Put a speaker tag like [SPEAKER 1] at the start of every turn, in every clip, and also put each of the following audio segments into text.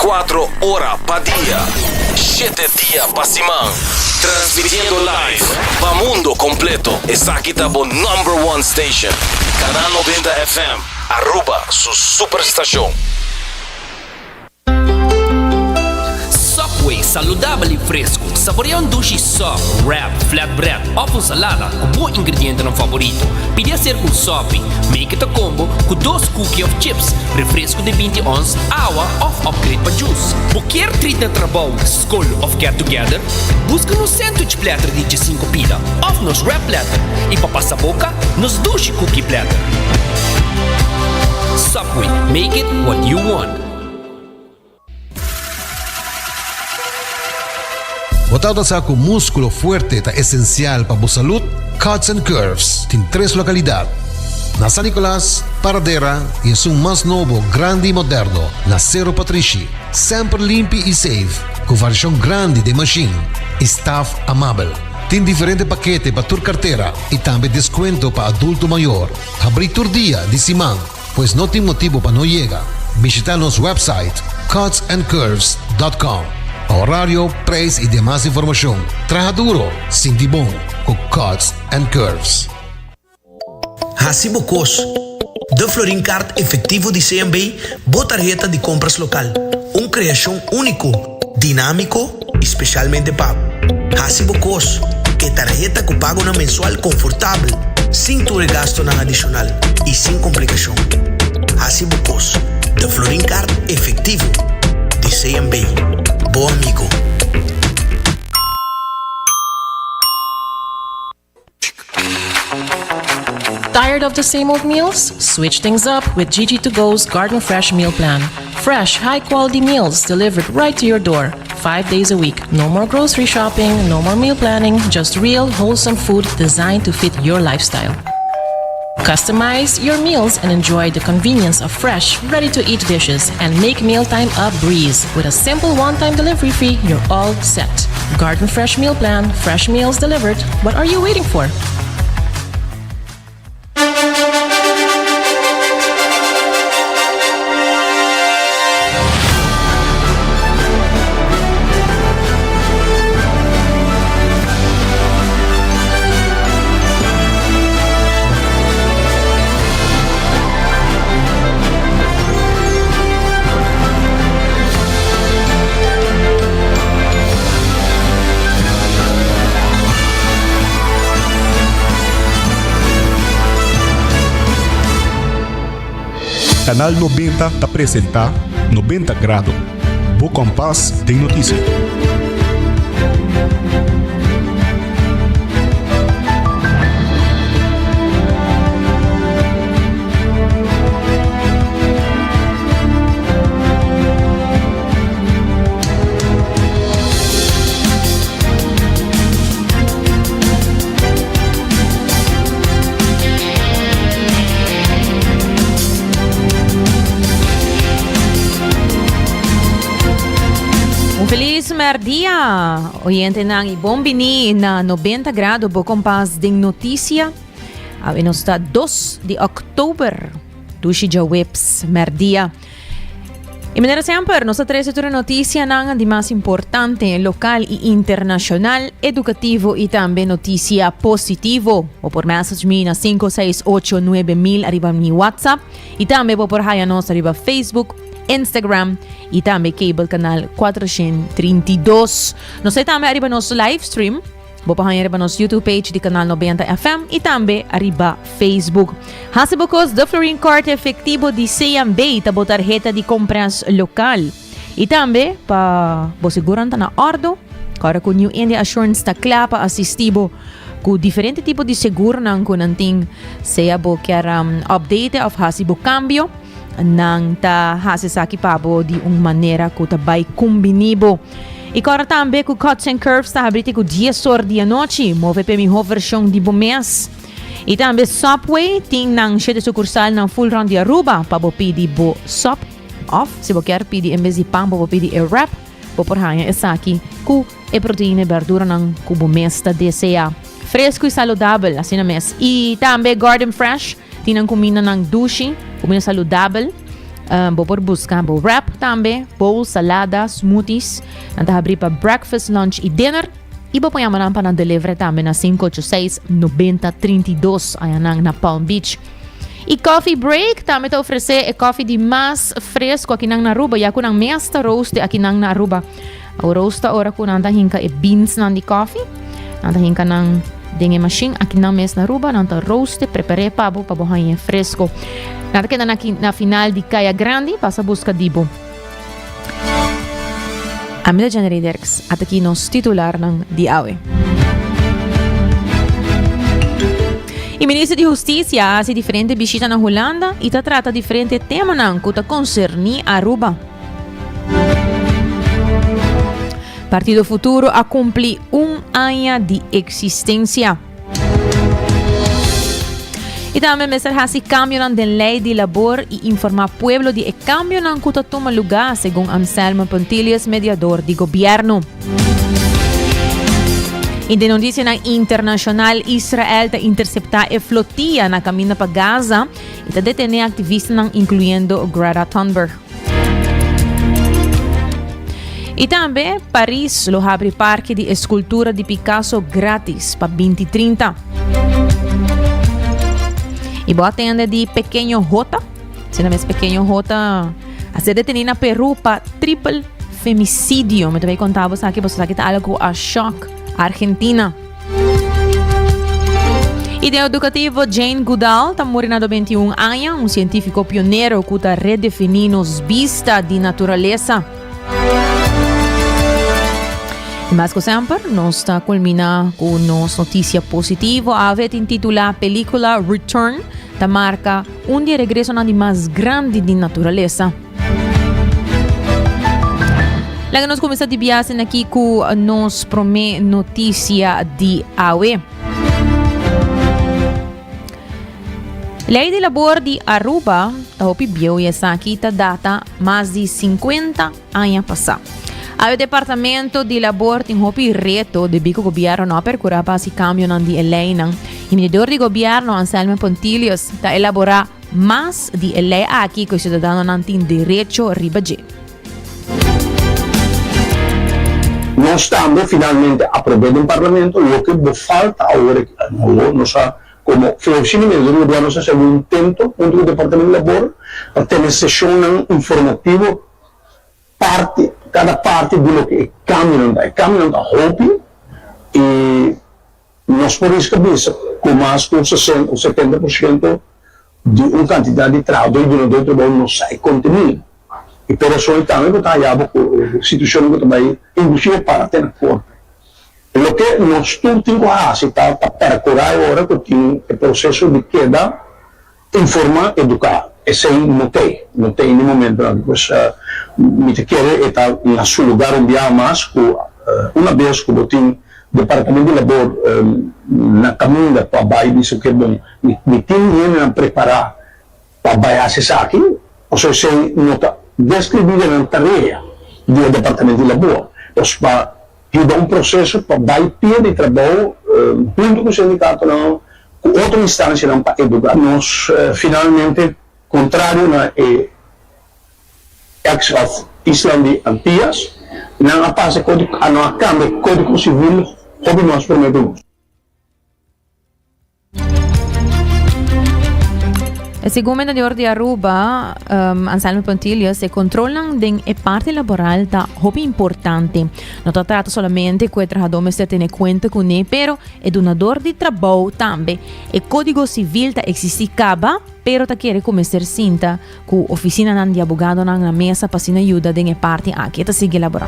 [SPEAKER 1] 24 ora pa dia, shete dia pa siman. Transmitiendo live pa mundo completo. Esaki ta bo number one station. Canal 90 FM, Aruba su superstacion.
[SPEAKER 2] Subway, saludabel y fresco. Saborea un dushi sub, wrap, flatbread of un salada cu bo ingredientenan favorito. Pidi hacer un sopi. Make it a combo cu dos cookie of chips, refresco di binti ons, awa of upgrade pa juice. Bo kier treat na trabou, scol of get together? Busca nos sandwich platter di djesinco pida of nos wrap platter y pa pasa boca, nos dushi cookie platter. Subway, make it what you want.
[SPEAKER 3] Bo tabata sa ku múskulo fuerte ta esensial pa bo salud? Cuts and Curves tin tres lokalidat, na San Nicolas, Paradera i esun mas nobo, grandi i moderno na Sero Patrishi. Semper limpi i safe, ku variashon grandi den mashin i staf amabel. Tin diferente pakete pa tur kartera i tambe deskuento pa adulto mayor. Habrí tur dia di siman. Pues no tin motibo pa no yega. Bishita nos website cutsandcurves dot com pa horario, prijs y demas informacion. Traha duro, sinti bon cu Cuts and Curves.
[SPEAKER 4] Hasi bo kos. De Florin Card efectivo di CMB, bo tarheta di compras local. Un creacion unico, dinámico y specialmente pa bo. Hasi bo kos, e tarheta ku pagonan mensual konfortabel, sin tur e gastonan adishonal i sin komplikashon. Hasi bo kos, de Florin Card efektivo di CMB. Bo amigo.
[SPEAKER 5] Tired of the same old meals? Switch things up with Gigi to Go's Garden Fresh Meal Plan. Fresh, high quality meals delivered right to your door, five days a week. No more grocery shopping, no more meal planning, just real, wholesome food designed to fit your lifestyle. Customize your meals and enjoy the convenience of fresh, ready to eat dishes and make mealtime a breeze. With a simple one time delivery fee, you're all set. Garden Fresh Meal Plan, fresh meals delivered. What are you waiting for?
[SPEAKER 6] Canal 90 ta presenta 90 Grado, bo kompas den notisia.
[SPEAKER 7] Un feliz merdia, oyentenan y bon bini na 90 grado bo kompas den noticia. Awe nos ta 2 di oktober, dushi djaweps merdia. Y manera semper, nos ta trece tur e noticianan di mas importante local y internacional, educativo y tambe noticia positivo. Bo por message mi na 5689000 ariba mi WhatsApp y tambe bo por haya nos ariba Facebook, Instagram y tambe cable canal 432. Nos ta tambe ariba nos live stream. Bo por haña riba nos YouTube page di Canal 90 FM y tambe ariba Facebook. Hasi bo kos de Florin Card efectivo di CMB ta bo tarheta di compras local. Y tambe pa bo seguran ta na ordo, kora ku New India Assurance ta kla pa asisti bo ku diferente tipo di seguronan ku nan tin, sea bo kier um, update of hasi bo cambio, nan ta hasi esaki pa bo di un manera ku ta bai kumbini bo. I kòrda tambe ku Cuts and Curves ta habri te ku dies or di anochi. Move p'e mihó vershon di bo mes. I tambe Subway tin nan shete sukursalnan full rònt di Aruba pa bo pidi bo sub òf si bo kier pidi en bes di pan bo por pidi e wrap. Bo por haña esaki ku e proteina i berduranan ku bo mes ta deseá. Fresku i saludabel, asina mes. I tambe Garden Fresh tin nan kumindanan dushi, kuminda saludabel. Bo por busca bo wrap tambe, bowl, salada, smoothies. Nan ta habri pa breakfast, lunch y dinner. Y bo por yama nan pa nan delivery tambe na 586 90 32 aya nan na Palm Beach. Y Coffee Break tambe ta ofrece e coffee di mas fresco aki nan na Aruba, ya cu nan mes ta roast aki nan na Aruba. Au roast ta ora cu nan ta hinca e beans nan di coffee. Nan ta hinca nan den e machine aki nan mes na Aruba, nan ta roast, prepare pa bo, pa bo haña fresco. Nan ta keda na, na final di Caya Grandi, pasa busca di bo. Ami ta Jenny Derks, ata ki nos titularnan di awe. E minister di Husticia a haci diferente bishita na Hulanda y ta trata diferente temanan cu ta concerni Aruba. Partido Futuro a cumpli un aña di existencia. Y tambe mester haci cambionan den ley di labor y informa pueblo di e cambionan cu ta tuma luga, segun Anselmo Pontilius, mediador di gobierno. Y den noticianan internacional, Israel ta intercepta e flotilla na caminda pa Gaza y ta detene activistanan incluyendo Greta Thunberg. Y tambe Paris lo habri parke di escultura di Picasso gratis pa 2030. Y bo atende di Pequeño J. Sina mes Pequeño J a ser deteni na Peru pa triple femicidio. Me te voy contar vos aquí, vos aquí ta algo a shock Argentina. Y den educativo, Jane Goodall ta muri na 21 aña, un científico pionero cu ta redefini nos bista di naturaleza. Y mas cu semper, nos ta culmina cu nos noticia positivo. Ave tin titula Película Return ta marca un di e regresonan di mas grandi di naturaleza. Laga nos kuminsá di biasen aki ku nos promé notisia di awe. Lei di labor di Aruba ta hopi bieu i esaki ta data mas di 50 aña pasá. Awe departamento di labor tin hopi reto debí ku gobierno no a perkurá pa hasi kambionan di e leinan. I mediador di gobierno Anselmo Pontilius ta elaborá Mas di e lei aki ku e siudadanonan tin derecho riba dje.
[SPEAKER 8] Nos tambe finalmente aprob'é den Parlamento loke bo falta awor aki. Awor nos a komo Oficina di Mediador di Gobierno nos a hasi algun intento hunto ku Departamento di Labor pa tene seshonnan informativo parti kada parti di loke e kambionan ta. E kambionan ta hopi i. Nos por riska bisa ku mas ku sesenta o setenta por shento di un kantidat di trahadó i dunadó di trabou no sa e kontenido. I por rason ei tambe bo ta haña bo ku situashonnan ku ta bai inklusive para te na korte. Loke nos tur tin ku hasi ta pa perkurá e ora ku tin e proseso di keda Informá, eduká. Esei no t'ei. No t'ei ni momentonan. Pues mi ta kere e ta na su lugar un biaha mas ku una bes ku bo tin Departamento di Labor na kaminda pa bai bisa ke bon mi tin hendenan prepará pa bai hasi esaki, pasobra esei no ta deskribí den nan tarea di e Departamento di Labor. Pues pa hiba un proseso pa bai pia di trabou huntu ku sindikatonan, ku otro instansianan pa eduká nos finalmente kontrario na e ex òf islan di Antias, nan a pasa e kódigo, nan a kambia e kódigo sivil hopi mas promé ku nos.
[SPEAKER 7] Segun Mediador di Aruba, Anselmo Pontilius, e controlnan den e parti laboral ta hopi importante. No ta trata solamente cu e trahador mester tene cuenta cune, pero e dunador di trabou tambe. E Codigo Civil ta existi caba, pero ta kere cu mester sinta Ku ofisinanan di abogadonan na mesa pa asina yuda den e parti aki. E ta sigui elaborá.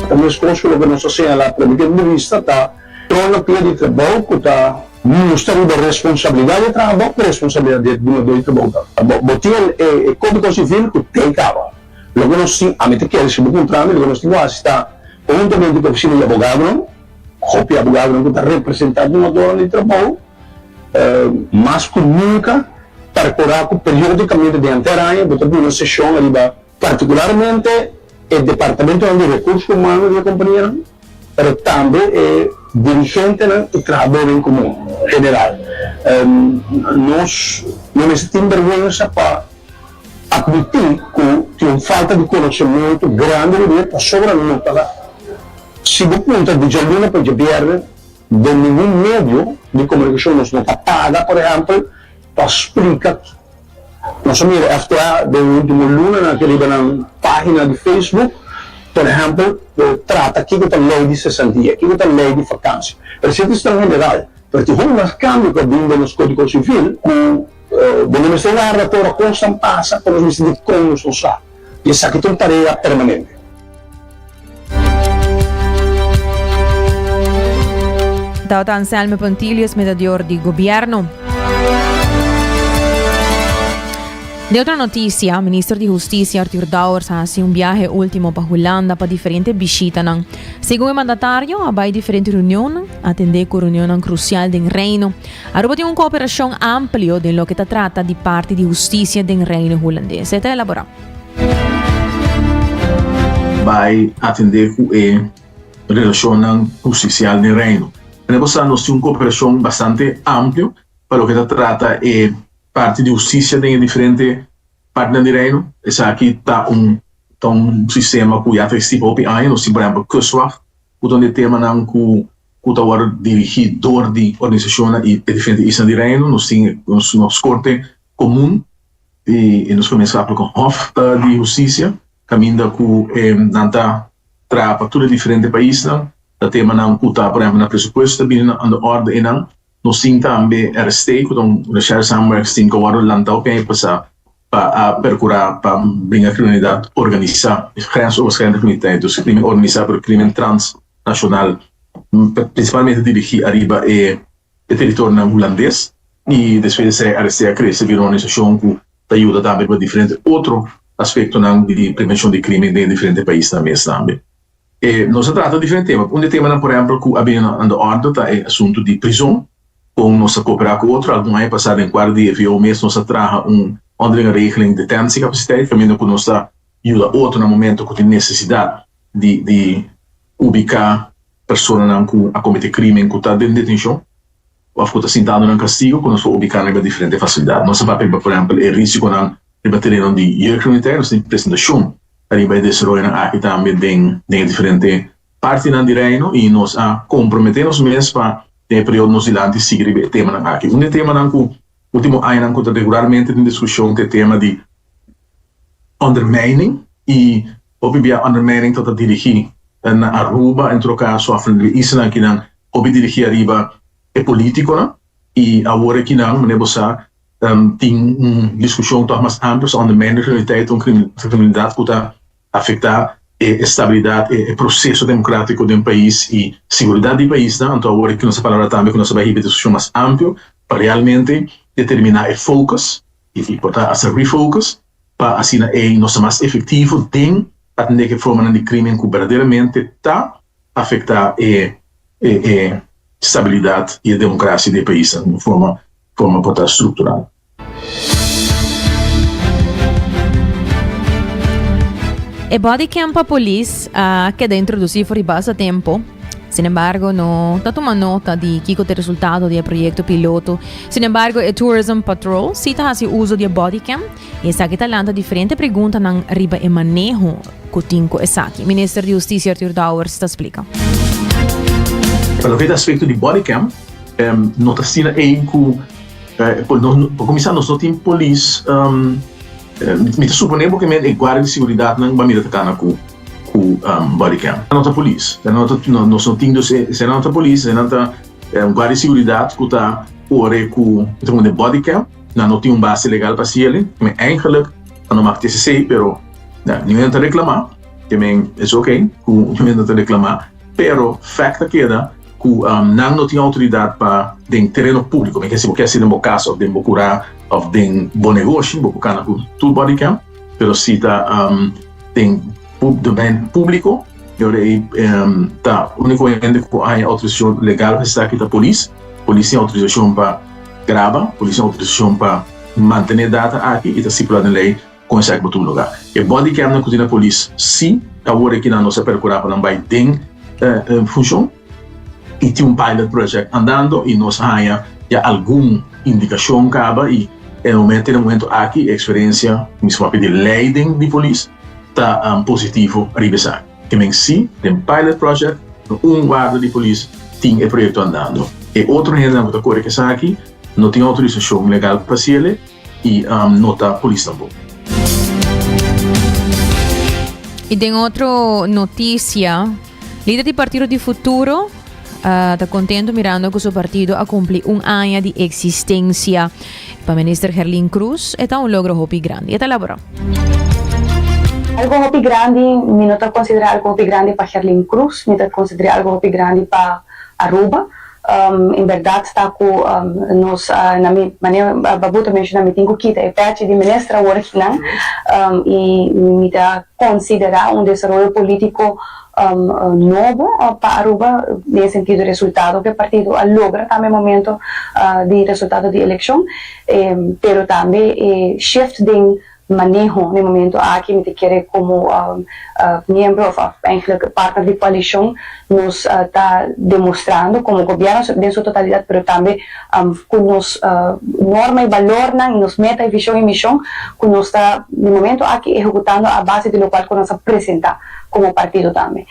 [SPEAKER 8] Ta meskos ku loke nos a señalá promé ku e entrevista ta torna pia di trabou ku ta mustra riba responsabilidat di e trahadó ku responsabilidat di e dunadó di trabou ta. Bo tin e kódigo sivil ku t'ei kaba. Loke nos tin, ami ta kere si bo puntra mi, loke nos tin ku hasi ta huntamente ku ofisina di abogadonan, hopi abogadonan ku ta representá dunadónan di trabou, Mas ku nunka, perkurá ku periódikamente den henter aña bo ta duna seshon riba partikularmente e departamentonan di rekurso humano di e kompanianan, pero tambe e dirigentenan i trahadónan en komun general. Nos no mester tin bèrgwensa pa. Admití ku tin un falta di konosementu grandi riba e pasobra no ta Si bo puntra di djaluna pa djabièrnè den ningun medio di komunikashon nos no ta paga por ehèmpel pa splika Nos a mira FTA den e ultimo lunanan aki riba nan pagina di Facebook por ehèmpel trata kiko ta lei di sesantia, kiko ta lei di fakansia. Pero esei ta esnan general. Pero tin hopi mas kambio ku a bin den nos kódigo sivil ku bo no mester warda te ora kosnan pasa pa nos mester di kon nos no sa. I esaki ta un tarea permanente.
[SPEAKER 7] Tabata Anselmo Pontilius, medadior di gobierno. De otro noticia, minister di Husticia Arthur Dowers a haci un biahe ultimo pa Hulanda pa diferente bishitanan. Segun e mandatario, a bai diferente reunionnan, atende cu reunionnan crucial den Reino. Aruba tin un cooperacion amplio den loke ta trata di parti di husticia den Reino Hulandes. E ta elabora.
[SPEAKER 9] Bai atende cu e relacionnan husticial den Reino. Mane bo sa nos tin un cooperacion bastante amplio pa loke ta trata e parti di husticia den e diferente partinan di Reino. Esaki ta un ta un sistema cu ya ta existi pa hopi aña. Nos tin por ehempel Kustwacht cu ta un di e temanan cu cu ta worde dirigi door di organisacionnan y e diferente isla di Reino. Nos tin nos Corte Comun y nos Gemeenschappelijke Hof di Husticia caminda cu nan ta traha pa tur e diferente paisnan. Ta temanan cu ta por ehempel na presupuesto ta bini aan de orde eynan. Nos tin tambe RST cu ta un Recherche Samenwerkingsteam cu a worde lanta hopi aña pasa pa a percura pa bringa criminalidad organisa, grensoverschrijdende criminaliteit, dus crimen organisa pero crimen trans nashonal, prinsipalmente dirigí ariba e teritorionan hulandes i despues di esei RSC a krese bira un organisashon ku ta yuda tambe riba diferente otro aspektonan di prevenshon di krimen den e diferente paisnan mes tambe. Nos a trata diferente tema. Un di e temanan por ehèmpel ku a bini aan de orde ta e asuntu di prizon, kon nos ta kooperá ku otro. Algun aña pasá den kuadro di EVO mes nos a traha un onderlinge regeling detentiecapaciteit kaminda ku nos ta yuda otro na momento ku tin nesesidat di di ubiká personanan ku a kometé krímen ku ta den detenshon òf ku ta sintando nan kastigo ku nos por ubiká nan riba diferente fasilidat. Nos a papia riba por ehèmpel e risikonan riba tereno di jeugdcriminaliteit. Nos tin presentashon riba e desaroyonan aki tambe den den e diferente partinan di Reino i nos a komprometé nos mes pa den e periodo nos dilanti sigui riba e temanan aki. Un di e temanan ku último añanan ku ta regularmente den diskushon ta e tema di ondermijning i Hopi bia ondermijning ta ta dirigi na Aruba en todo caso of na e islanan kinan hopi dirigi ariba e politiconan y awor e kinan manera bo sa tin un discusion toch mas amplio so ondermijning criminaliteit ta un criminalidad cu ta afecta e estabilidad e proceso democratico den pais y seguridad di paisnan anto awor e nos a palabra tambe cu nos a bay hiba e discusion mas amplio pa realmente determina e focus y por ta hasta refocus pa asina ei nos ta mas efektivo den atendé ku e formanan di krimen ku berdaderamente ta afektá e e stabilidat i e demokrasia di e paisnan di un forma forma por ta struktural.
[SPEAKER 7] E bodycam pa polis a keda introdusí for di basta tempu. Sin embargo, no ta tuma nota di kiko ta e resultado di e proyekto piloto. Sin embargo, e Tourism Patrol si ta hasi uso di e bodycam i esaki ta lanta diferente preguntanan riba e maneho ku tin ku esaki. Minister di Hustisia Arthur Dowers ta splika.
[SPEAKER 9] Pa loke ta aspekto di bodycam, no ta asina ei ku pa kuminsá nos no tin polis, mi ta suponé bo ke men e guardia di seguridatnan ba mira ta kana ku ku bodycam. Nan no ta polis, nan no ta, nos no tin dus esei nan no ta polis, esei nan ta guardia di seguridat ku ta kore ku ta pone bodycam, nan no tin un base legal pa hasi el'e, men eigenlijk nan no mag tin esei pero niun hende ta reklamá, ke men es ok ku niun hende ta reklamá, pero fact ta keda ku nan no tin outoridat pa den tereno públiko, men ke si bo ke hasi den bo kas òf den bo kurá òf den bo negoshi bo por kana ku tur bodycam, pero si ta den domein públiko e ora ei ta úniko hende ku haña outorisashon legal pa esaki ta polis. Polis tin outorisashon pa graba, polis tin outorisashon pa mantené data aki i ta stipulá den lei kon esaki por tuma lugá. E bodycamnan ku tin na polis sí awor aki nan nos a perkurá pa nan bai den funshon i tin un pilot project andando i nos a haña ya algun indikashon kaba i. E momento, e momento aki e eksperensia mi su papia di leiding di polis ta positivo riba esaki. Ke men si den pilot project no un warda di polis tin e proyekto andando. E otro hendenan ku ta kore ku esaki no tin outorisashon legal pa hasiel i no ta polis tampoko.
[SPEAKER 7] I den otro notisia, lider di Partido di Futuro ta contento mirando cu su partido a cumpli un aña di existencia. Pa minister Gerlin Cruz e ta un logro hopi grandi. E ta elabora.
[SPEAKER 10] Algo hopi grandi, mi no ta considera algo hopi grandi pa Gerlin Cruz, mi ta considera algo hopi grandi pa Aruba. En berdad ta cu nos, na mi manera Babu ta menciona, mi tin cu kita e pechi di minister awor akinan y mi ta considera un desaroyo politico nobo pa Aruba den e sentido resultado cu e partido a logra tambe momento di resultado di eleccion, pero tambe e shift den maneho den momento aki mi ta kere como miembro of eigenlijk partner di coalicion nos ta demostrando como gobierno den su totalidad pero tambe cu nos norma y balornan y nos meta y vision y mision cu nos ta den momento aki ejecutando a base di locual cu nos a presenta como partido tambe.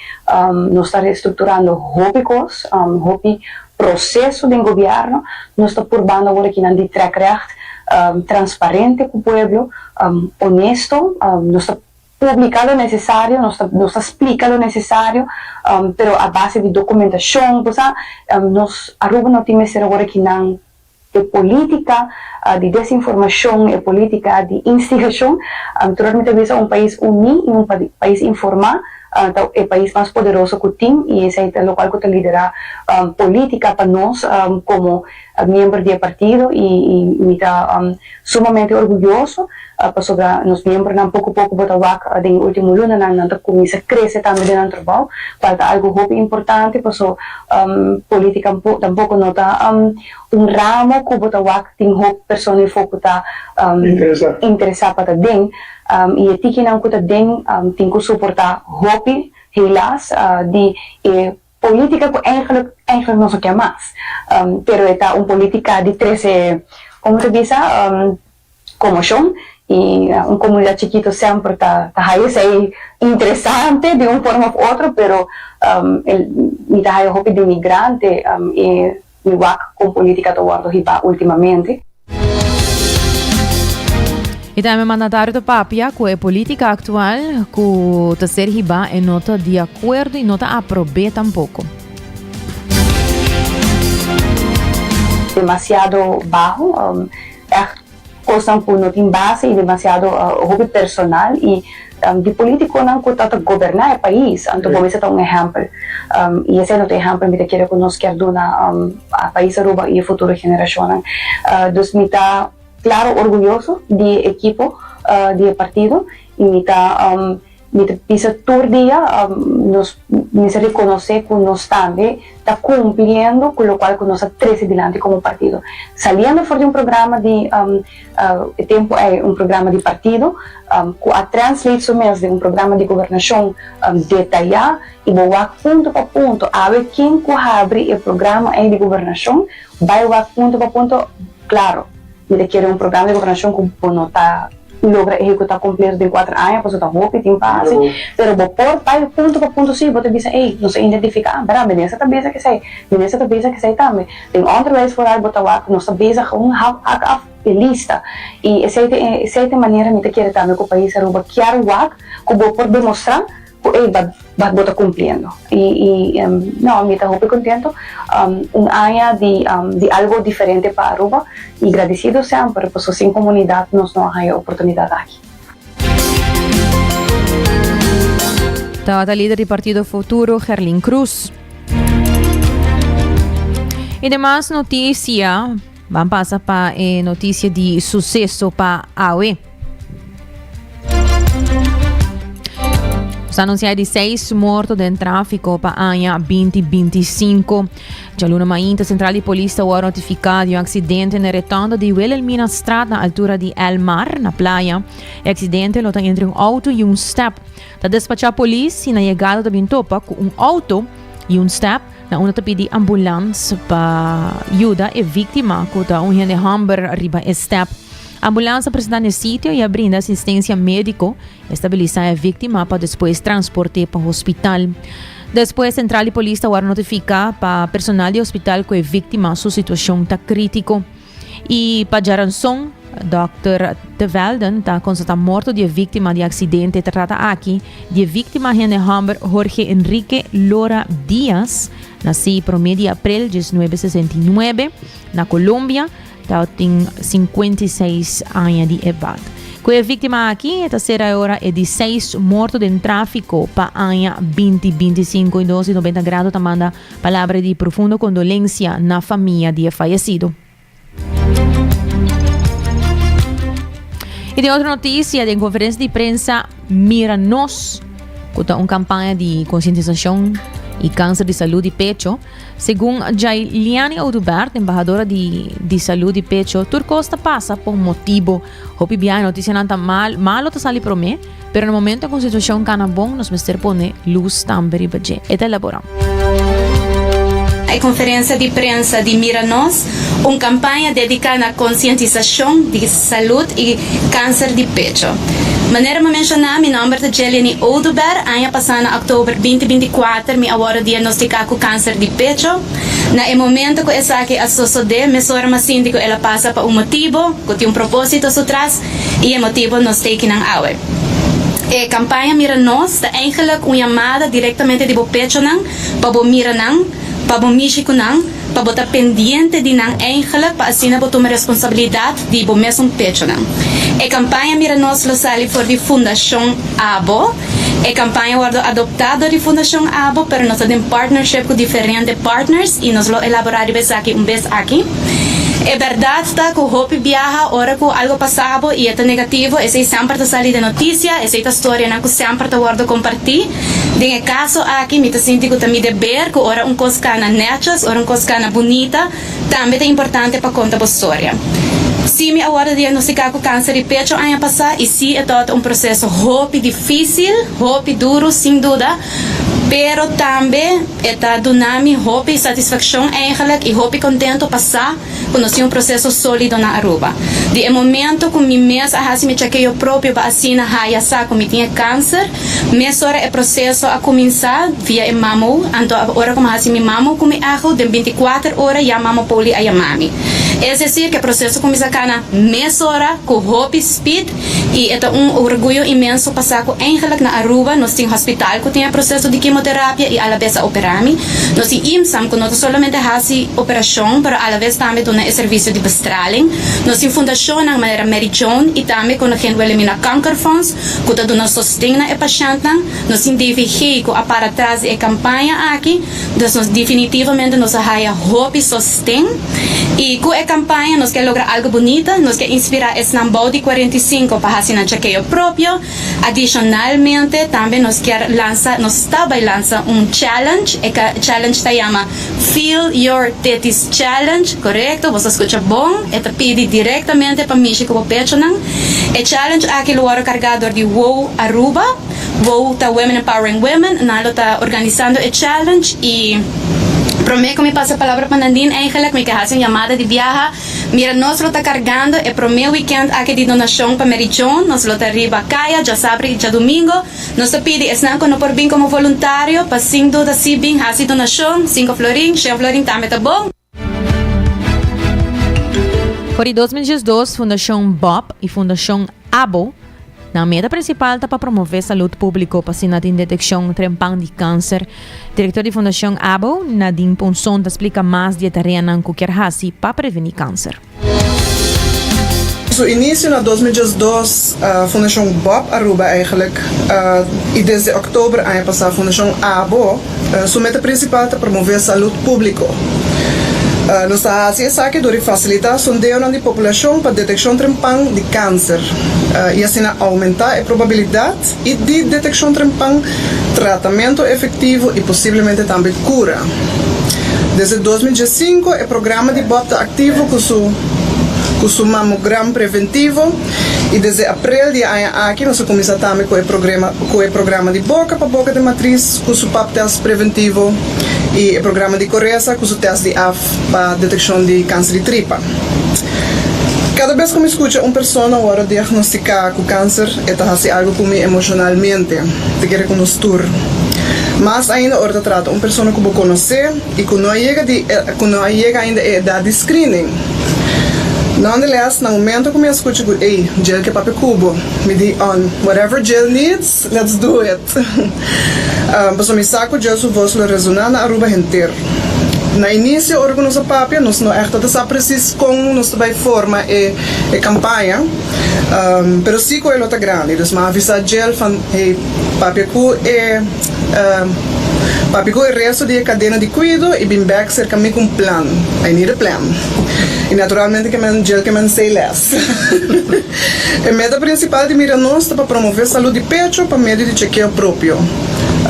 [SPEAKER 10] Nos ta reestructurando hopi cos, hopi proceso den gobierno, nos ta purbando awor akinan di trek recht, transparente cu pueblo, honesto, nos ta publica lo necesario, nos ta nos ta splica lo necesario, pero a base di documentacion, bo sa, nos Aruba no tin mester awor akinan E politica di desinformacion, e politica di instigacion, tur mi ta bisa un pais uni y un pais informa ta e pais mas poderoso cu tin y esey ta locual cu ta lidera politica pa nos como miembro di e partido y mi ta sumamente orguyoso pasobra nos miembronan poco poco bo ta wak den e ultimo lunanan nan ta cuminsa crece tambe den nan trabao cual ta algo hopi importante paso politica tampoco no ta un ramo cu bo ta wak tin hopi persona efo cu ta interesa pa ta den y e tikinan cu ta den tin cu soporta hopi helaas di e Politica cu eigenlijk, eigenlijk nos no kier mas. Pero e ta un politica di trece, como ta bisa, conmocion y un comunidad chikito semper ta ta haya esey interesante di un forma of otro, pero mi ta haya hopi denigrante e mi wak con politica ta wordo hiba ultimamente.
[SPEAKER 7] Y tambe mandatario ta papia cu e politica actual cu ta ser hiba e no ta di acuerdo y no ta aprobe tampoco.
[SPEAKER 10] Demasiado baho, echt cosnan cu no tin base y demasiado hopi personal y di politiconan cu ta ta goberna e pais, anto bo mester ta un ehempel y esey no ta ehempel mi ta kere cu nos kier duna a pais Aruba y e futuro generacionnan. Dus mi ta claro orguyoso di e ekipo di e partido y mi ta Mi ta bisa tur dia nos mester reconoce cu nos tambe ta cumpliendo cu locual cu nos a trece dilanti como partido. Saliendo for di un programa di e tempo ey un programa di partido cu a translate su mes den un programa di gobernacion detaya y bo wak punto pa punto awe ken cu habri e programa ey di gobernacion bay wak punto pa punto claro mi ta kere un programa di gobernacion cu bo no ta logra ehecuta completo den cuater aña pasobra ta hopi tin pa haci, pero bo por bay punto pa punto si bo ta bisa ey nos a identifica, bera minister ta bisa kesey, minister ta bisa kesey tambe, den onderwijs vooral bo ta wak nos ta bezig gewoon hak af e lista y esey ta esey ta e manera mi ta kere tambe cu pais Aruba kier wak cu bo por demostra Cu ey ba ba bo ta cumpliendo. Y y no, mi ta hopi contento. Un aña di di algo diferente pa Aruba y gradecido semper pasobra sin comunidad nos no a haya oportunidad aki.
[SPEAKER 7] Tabata lider di partido Futuro, Gerlin Cruz. Y demas noticia, ban pasa pa e noticia di suceso pa awe. Nos anuncia di seis morto den tráfico pa aña 2025. Djaluna mainta central di polis ta word notifica di un accidente na retondo di Wilhelmina Straat na altura di El Mar na playa. E accidente lo ta entre un auto y un step. Ta despacha polis y na yegada ta bin topa cu un auto y un step na unda ta pidi ambulans pa yuda e victima cu ta un hende homber riba e step. Ambulans a presenta n'e sitio y a brinda asistencia medico, estabilisa e victima pa despues transporte pa hospital. Despues central di polis ta worde notifica pa personal di hospital cu e victima su situacion ta critico. Y pa djaranson, Dòkter Te Velden ta constata morto di e victima di accidente. Ta trata aki di e victima hende homber Jorge Enrique Lora Diaz, naci prome di april 1969 na Colombia, ta tin 56 aña di edad. Cu e victima aki e ta ser ahora e di seis morto den trafico pa aña 2025 y dos di 90 grado ta manda Palabra di profundo kondolensia na famia di e fayesido. Y den otro noticia, den conferencia di prensa Mira Nos, cu ta un campaña di concientisacion y cáncer di salud di pecho, segun Jailiani Oduber, embahadora di, di salud di pecho, tur cos ta pasa pa un motibo. Hopi biaha noticianan ta mal, malo ta sali prome, Pero na momento ku un situashon kana bon, nos mester pone lus tambe riba dje. E ta elaborá.
[SPEAKER 11] E konferensia di prensa di Mira Nos, un kampaña dediká na konsientisashon di salud i kanser di pecho. Manera mi a menshoná, mi nòmber ta Jeliany Oduber. Aña pasá na òktober 2024 mi a wòrdu diagnostiká ku kanser di pecho. Na e momento ku esaki a sosodé, mesora mi a sinti ku el a pasa pa un motibu, ku tin un propósito su tras. I e motibu nos ta ekinan awe. E kampaña Mira Nos ta eigenlijk un yamada direktamente di bo pechonan pa bo mira nan, pa bo mishi ku nan, pa bo ta pendiente di nan eigenlijk pa asina bo tuma responsabilidat di bo mesun pechonan. E kampaña Mira Nos lo sali for di Fundashon Abo. E kampaña wòrdu adoptá dor di Fundashon Abo pero nos ta den partnership ku diferente partners i nos lo elaborá riba esaki un bes aki. E bèrdat ta ku hopi biaha ora ku algu pasa bo i e ta negativo esei semper ta sali den notisia, esei ta storianan ku semper ta wòrdu kompartí. Den e kaso aki mi ta sinti ku ta mi deber ku ora un kos kana nètjes, ora un kos kana bunita, Tambe ta importante pa konta bo storia. Sí, mi a wòrdu diagnostiká ku kanser di pecho aña pasá i sí e tabata un proseso hopi difísil, hopi duru sin duda, pero tambe e ta duna mi hopi satisfakshon eigenlijk i hopi kontento pa sa ku nos tin un proseso sólido na Aruba. Di e momento ku mi mes a hasi mi chekeo propio pa asina haya sa ku mi tin e kanser, Mesora e proseso a kuminsá via e mamo, anto ora ku mi hasi mi mamo ku mi echo, den binti kuater ora ya mamo Poli a yama mi. Es desir ku e proseso kuminsá kana mesora ku hopi speed i e ta un orguyo inmenso pa sa ku eigenlik na Aruba nos tin hospital ku tin e proseso di kimoterapia i alabes a operá mi. Nos tin IMSAM ku no ta solamente hasi operashon pero alabes tambe duna e servisio di bestraling. Nos tin fundashonnan manera Mary Joan i tambe Koningin Wilhelmina Kankerfonds ku ta duna sosten na e pashèntnan. Nos tin DVG ku a para tras di e kampaña aki, dus nos definitivamente nos a haya hopi sosten. I ku e kampaña nos ke logra algu bunita, nos ke inspirá esnan bou di 45 pa hasi nan chekeo propio. Adishonalmente tambe nos kier lansa, nos ta bai lansa un challenge, e challenge ta yama Feel Your Titties Challenge, korekto, boso a skucha bon, e ta pidi direktamente pa mishi ku bo pechonan. E challenge aki lo wòrdu kargá dor di wow Aruba. Wow ta Women Empowering Women, nan lo ta organisando e challenge i promé ku mi pasa e palabra pa Nadine eigenlijk mi ke hasi un yamada di biaha. Mira nos lo ta kargando e promé wikènt aki di donashon pa Mary Joan, nos lo ta riba kaya djasabra i djadumingo. Nos ta pidi esnan ku no por bin komo voluntario pa sin duda si bin hasi donashon, sinku florin, shen florin tambe ta bon.
[SPEAKER 7] For di 2012 Fundashon Bob i Fundashon Abo nan meta prinsipal ta pa promove salud públiko pa asina tin detekshon trempan di kanser. Direktor di Fundashon Abo, Nadine Ponson ta splika mas di e tareanan ku kier hasi pa prevení kanser.
[SPEAKER 12] Su inicio na 2012, Fundacion Bob Aruba eigenlijk y desde october aña pasa Fundacion Abo su meta principal ta promove salud publico. Nos ta haci esaki dor di facilita sondeonan di populacion pa deteccion trempan di cancer y asina aumenta e probabilidad y di deteccion trempan, tratamento efectivo y posiblemente tambe cura. Desde 2015 e programa di Bob ta activo cu su cu su mamogram preventivo y desde april di e aña aki nos a cuminsa tambe cu e progrema cu e programa di boca pa boca den matriz cu su pap test preventivo y e programa di Coresa cu su test di af pa deteccion di cancer di tripa. Kada bes ku mi skucha un persona wòrdu diagnostiká ku kanser, e ta hasi algu ku mi emoshonalmente. Ta kere ku nos tur. Mas ainda ora ta trata un persona ku bo konosé i ku no a yega di ku no a yega ainda e edat di screening. Nonetheless, na momento ku mi a skucha ku ey, Jill ke papia ku bo, mi di on, whatever Jill needs, let's do it. Pasobra mi sa ku Jill su vos lo resoná na Aruba henter. Na inicio ora ku nos a papia nos no ègt ta sa presis kon nos ta bai forma e e kampaña, pero si ku e lo ta grandi. Dus mi a avisá Jill van hey papia ku e papia ku e resto di e kadena di kuido i bin bèk serka mi ku un plan. I need a plan. I naturalmente ke men Jill ke men say less. E meta prinsipal di Mira Nos ta pa promové salud di pecho pa medio di chekeo propio.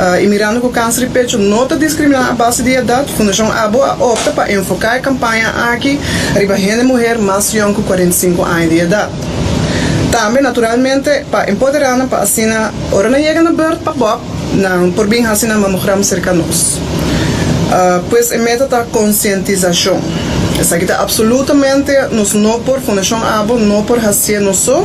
[SPEAKER 12] I mirando ku kanser di pecho no ta diskriminá a base di edat, Fundashon abo a opta pa enfoká e kampaña aki riba hende muher mas yòn ku 45 aña di edat. Tambe, naturalmente, pa empoderá nan pa asina ora nan yega na bùrt pa bòp, nan por bin hasi nan mamogram serka nos. Pues e meta ta konsientisashon. Esaki ta absolutamente nos no por, Fundashon abo no por hasié nos so,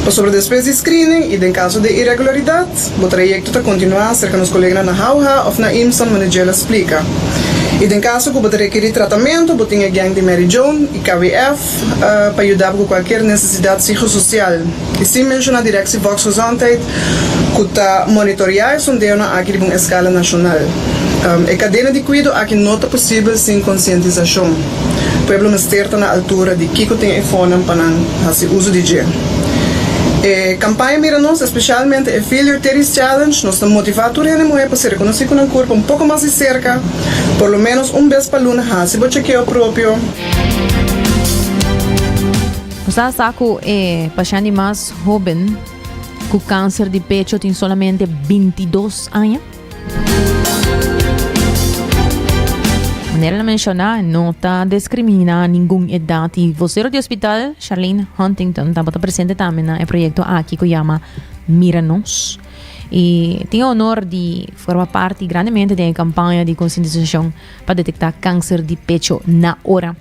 [SPEAKER 12] pasobra despues di screening i den kaso di iregularidat, Bo trayekto ta kontinuá serka nos koleganan na Hauha òf na Imsan, manera Jill a splika. I den kaso ku bo ta rekerí tratamentu, bo tin e gang di Mary Joan i KWF pa yuda bo ku kualkier nesesidat psikososial. I sin menshoná Directie Volksgezondheid ku ta monitoriá e sondeonan aki riba un eskala nashonal. E kadena di kuido aki no ta posibel sin konsientisashon. Pueblo mester ta na altura di kiko tin e fonnan pa nan hasi uso di dje. E kampaña Mira Nos, espesialmente e Feel Your Titties Challenge, nos ta motivá tur hende muhé pa ser rekonosí ku nan kurpa un poko mas di serka, por lo ménos un bes pa luna hasi bo chekeo propio.
[SPEAKER 7] Bo sa sa ku e pashènt di mas hóben ku kanser di pecho tin solamente 22 aña? Manera el a menciona, no ta discrimina ningun edad y vocero di hospital, Charlene Huntington, tabata presente tambe na e proyecto aki cu yama Mira Nos. Y tin e honor di forma parti grandemente den e campaña di concientisacion pa detecta cancer di pecho na ora.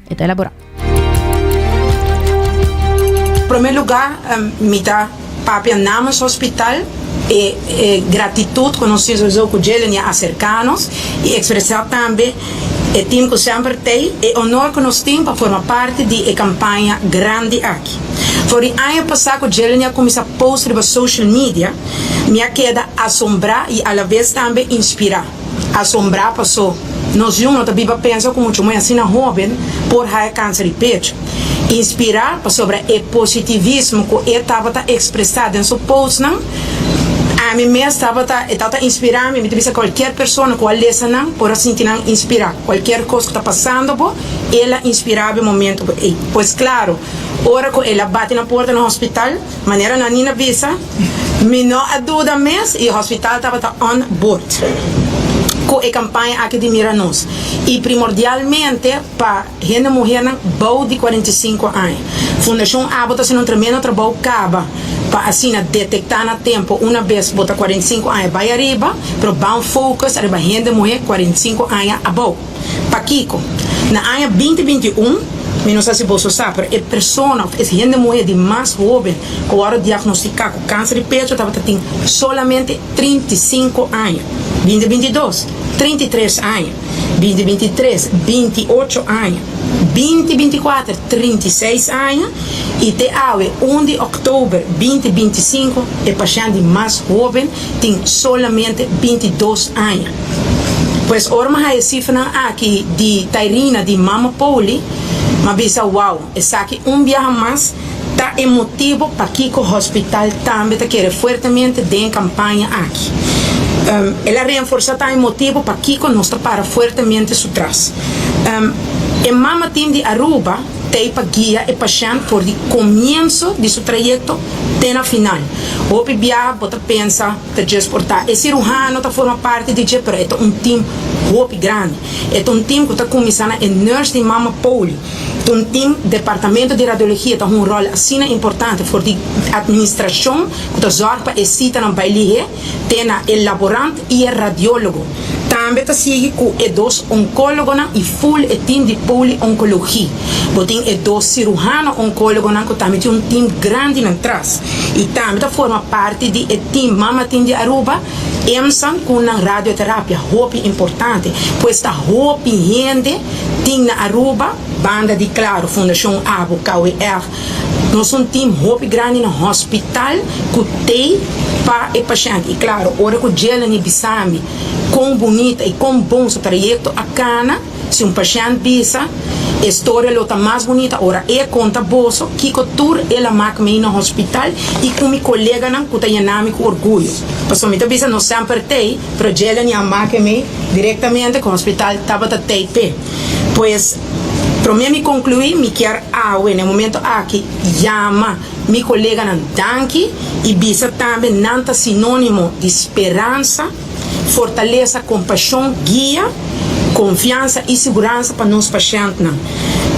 [SPEAKER 7] E ta elabora.
[SPEAKER 13] Prome lugar mi ta papia namens hospital e e gratitud cu nos tin sowieso cu Jelen a acerca nos y expresa tambe e team cu semper t'ey e honor cu nos tin pa forma parti di e campaña grandi aki. For di aña pasa cu Jelen a cuminsa post riba social media mi a keda asombra y alavez tambe inspira. Asombrá pasó nos yu no ta biba pensa ku muchu muhé asina hóben por haya kanser di pechu. Inspirá pasobra e positivismo ku e tabata ekspresá den su postnan, ami mes tabata e tabata inspirá mi. Mi ta bisa kualkier persona ku a lesa nan por a sinti nan inspirá. Kualkier kos ku ta pasando bo, el a inspirá bo e momento ei. Pues klaro, ora ku el a bati na porta na hospital, Manera Nanina bisa, Mi no a duda mes y hospital tabata on board cu e campaña aki di Mira Nos y primordialmente pa hende muhernan bou di 45 aña. Fundacion abo ta haciendo un tremendo trabou caba pa asina detecta na tempo una bes bo ta 45 aña bay ariba, pero ban focus ariba hende muher 45 aña abou. Pakiko? Na aña binti 21, mi no sa si boso sa, pero e persona of e hende muhé di mas hóben ku wòrdu diagnostiká ku kanser di pecho tabata tin solamente 35 aña. Binti 22, 33 aña. Binti 23, 28 aña. Binti 24, 36 aña. I te awe, un di òktober binti 25, e pashènt di mas hóben tin solamente 22 aña. Pues ora mi haya e cifranan aki di Tairina di Mama Poli, mi a bisa wow, esaki un biaha mas ta e motibo pakico hospital tambe ta kere fuertemente den e campaña aki. El a reenforsa tambe e motibo pakico nos ta para fuertemente su tras. E Mama Team di Aruba t'ey pa guia e pashent for di comienso di su trayecto te na final. Hopi biaha bo ta pensa. Ta djes por ta. E siruhano ta forma parti di dje, pero e ta un tim hopi grandi. E ta un tim ku ta kuminsá na e nurse di Mama Poli. Ta un tim, departamento di radiologia ta hunga un ròl asina importante for di administrashon ku ta zòrg pa e sitanan bai lihé te na e laborant i e radiólogo. Tambe. Tambe ta sigui ku e dos onkólogonan i ful e tim di poli-onkologie. Bo tin e dos siruhano onkólogonan ku tambe tin un tim grandi nan tras i tambe ta forma parti di e tim Mama Team di Aruba, EMSAN ku nan radioterapia hopi importante. Pues ta hopi hende tin na Aruba banda di klaro Fundashon abo, KWF. Nos un team hopi grandi na hospital cu tey pa e pashent. Y claro, ora cu Jeleny bisa mi con bunita y con bon su trayecto a cana, si un pashent bisa, e storia lo ta mas bunita ora e conta boso kico tur el a mak mey na hospital y cu mi coleganan cu ta yena mi cu orguyo. Pasobra mi ta bisa no semper tey, pero Jeleny a make mey directamente cu hospital tabata tey p'e. Pues. Promé mi konkluí, mi kier awe na e momento aki yama mi koleganan danki i bisa tambe nan ta sinónimo di speransa, fortalesa, kompashon, guia, konfiansa i siguransa pa nos pashèntnan.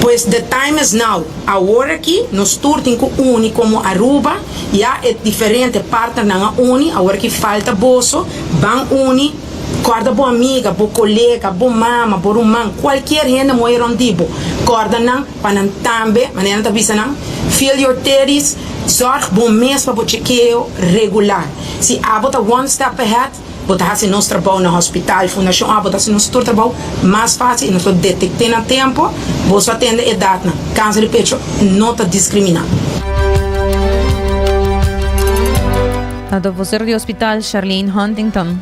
[SPEAKER 13] Pues the time is now, awor aki nos tur tin ku uni komo Aruba, ya e diferente partnernan a uni, awor aki falta boso, ban uni. Kòrda bo amiga, bo kolega, bo mama, bo ruman, kualkier hende moe rònt di bo. Kòrda nan pa nan tambe, manera nan ta bisa nan, feel your titties, zòrg bo mes pa bo chekeo regular. Si abo ta one step ahead, bo ta hasi nos trabou na hospital, Fundashon Abo ta hasi nos tur trabou mas fásil i nos lo detekt'é na tempu. Boso a tende edatnan, kanser di pecho no ta diskriminá.
[SPEAKER 7] Tanto vocero di hospital Charlene Huntington.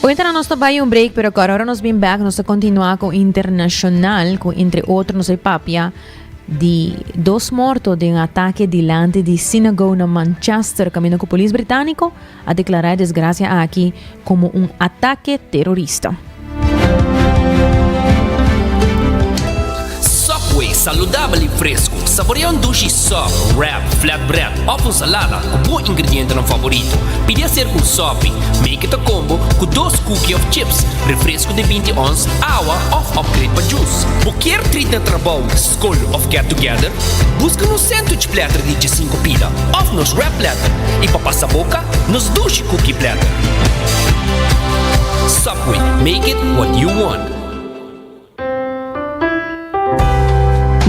[SPEAKER 7] Ointa nos ta bai un break, pero ahora ora nos bin back nos ta continua con internacional, con entre otro nos papia di dos morto den ataque dilante di sinagoga na Manchester, camino cu polis británico a declara e desgracia aki como un atake terorista.
[SPEAKER 2] Subway, saludabel y fresco. Saborea un dushi sub, wrap, flatbread of un salada cu bo ingredientenan favorito. Pidi hacer un sopi. Make it a combo cu dos cookie of chips, refresco di binti ons, awa of upgrade pa juice. Bo kier treat na trabou, scol of get together? Busca nos sandwich platter di djesinco pida of nos wrap platter. I pa pasa boka, nos dushi cookie platter. Subway, make it what you want.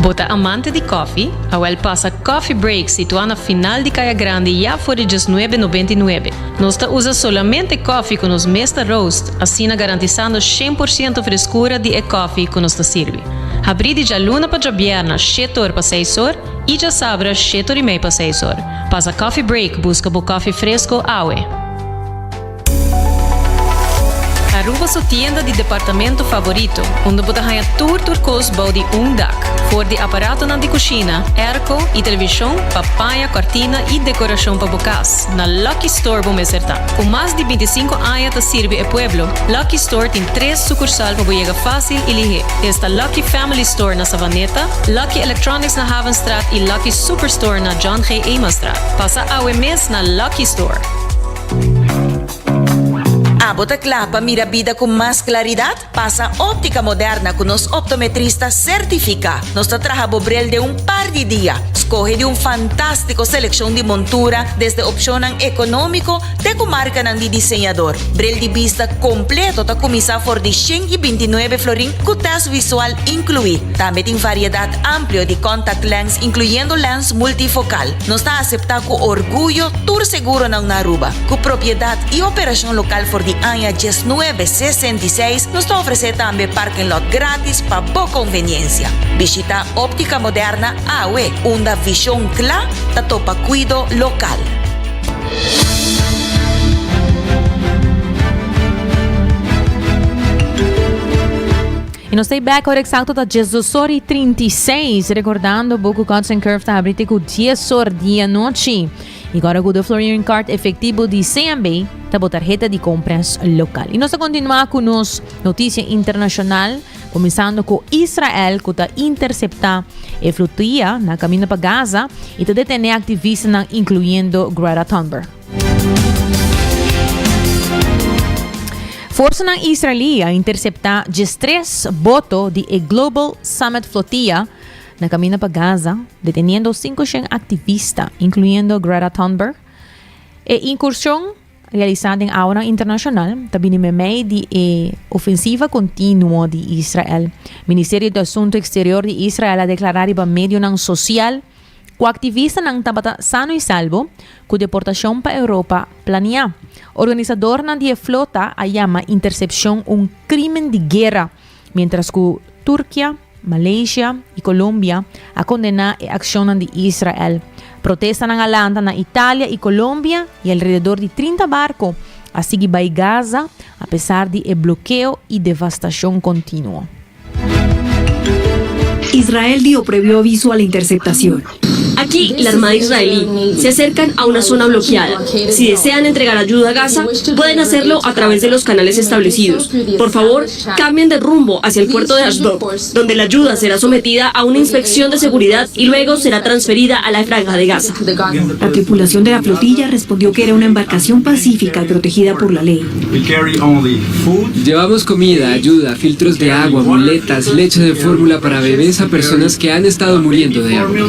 [SPEAKER 14] Bo ta amante di koffie? Awel pasa Coffee Break situá na final di Kaya Grandi ya for di djesnuebe nobenta i nuebe. Nos ta usa solamente koffie ku nos mes ta roast, asina garantisando shen por siento freskura di e koffie ku nos ta sirbi. Habrí di djaluna pa djabièrna shete or pa seis or i djasabra shete or i mei pa seis or. Pasa Coffee Break busca bo coffee fresco awe. Aruba su tienda di departamento favorito, unda bo ta haña tur tur cos bou di un dak. For di aparatonan di cushina, airco y television pa paña, cortina y decoracion pa bo cas, na Lucky Store bo mester ta. Cu mas di binticinco aña ta sirbi e pueblo, Lucky Store tin tres sucursal pa bo yega facil y lihé. Esta Lucky Family Store na Savaneta, Lucky Electronics na Havenstraat y Lucky Superstore na John G. Emanstraat. Pasa awe mes na Lucky Store.
[SPEAKER 15] Abo ta kla pa mira bida ku mas klaridat? Pasa Óptica Moderna ku nos optometrista sertifiká. Nos ta traha bo bril den un par di dia. Skohe di un fantástiko selekshon di montura, desde opshonnan ekonómiko te ku markanan di diseñador. Bril di bista kompleto ta kuminsá for di 129 florin ku tèst visual inkluí. Tambe tin variedat amplio di contact lens inkluyendo lens multifocal. Nos ta aseptá ku orguyo tur seguronan na Aruba. Ku propiedat i operashon lokal for di aña diesnuebe sesenta i seis, nos ta ofresé tambe parking lot gratis pa bo konveniensia. Bishitá Óptica Moderna awe, unda vishon kla ta topa kuido lokal.
[SPEAKER 7] Y nos ta back ora exacto ta 12 or y 36. Recordando bo cu Cuts and Curve ta habri te cu 10 or di anochi. Y gora cu de Florian Card efectivo di CMB ta bo tarjeta di compras local. Y nos ta continua cu nos noticia internacional, comenzando cu Israel cu ta intercepta e flotilla na camino pa Gaza y ta detene activistanan incluyendo Greta Thunberg. Forsanan israelí a interseptá diestres boto di e Global Summit Flotilla na kaminda pa Gaza, deteniendo 500 aktivista, inkluyendo Greta Thunberg. E inkurshon. realisá den awanan internashonal, ta bini meimei di e ofensiva kontinuo di Israel. Ministerio di Asuntu Eksterior di Israel a deklará riba medionan sosial ku aktivistanan tabata sano i salbo, ku deportashon pa Europa planiá. Organisadornan di e flota a yama intersepshon un krímen di guera, miéntras ku Turkia, Malaysia i Colombia a kondená e akshonnan di Israel. Protestanan a lanta na Italia i Colombia i alrededor di 30 barko a sigui bai Gaza apesar di e blokeo i devastashon kontinuo.
[SPEAKER 16] Israel dio previo aviso a la interceptación.
[SPEAKER 17] Aquí, la Armada israelí se acercan a una zona bloqueada. Si desean entregar ayuda a Gaza, pueden hacerlo a través de los canales establecidos. Por favor, cambien de rumbo hacia el puerto de Ashdod, donde la ayuda será sometida a una inspección de seguridad y luego será transferida a la franja de Gaza.
[SPEAKER 16] La tripulación de la flotilla respondió que era una embarcación pacífica y protegida por la ley.
[SPEAKER 18] Llevamos comida, ayuda, filtros de agua, muletas, leche de fórmula para bebés a personas que han estado muriendo de hambre.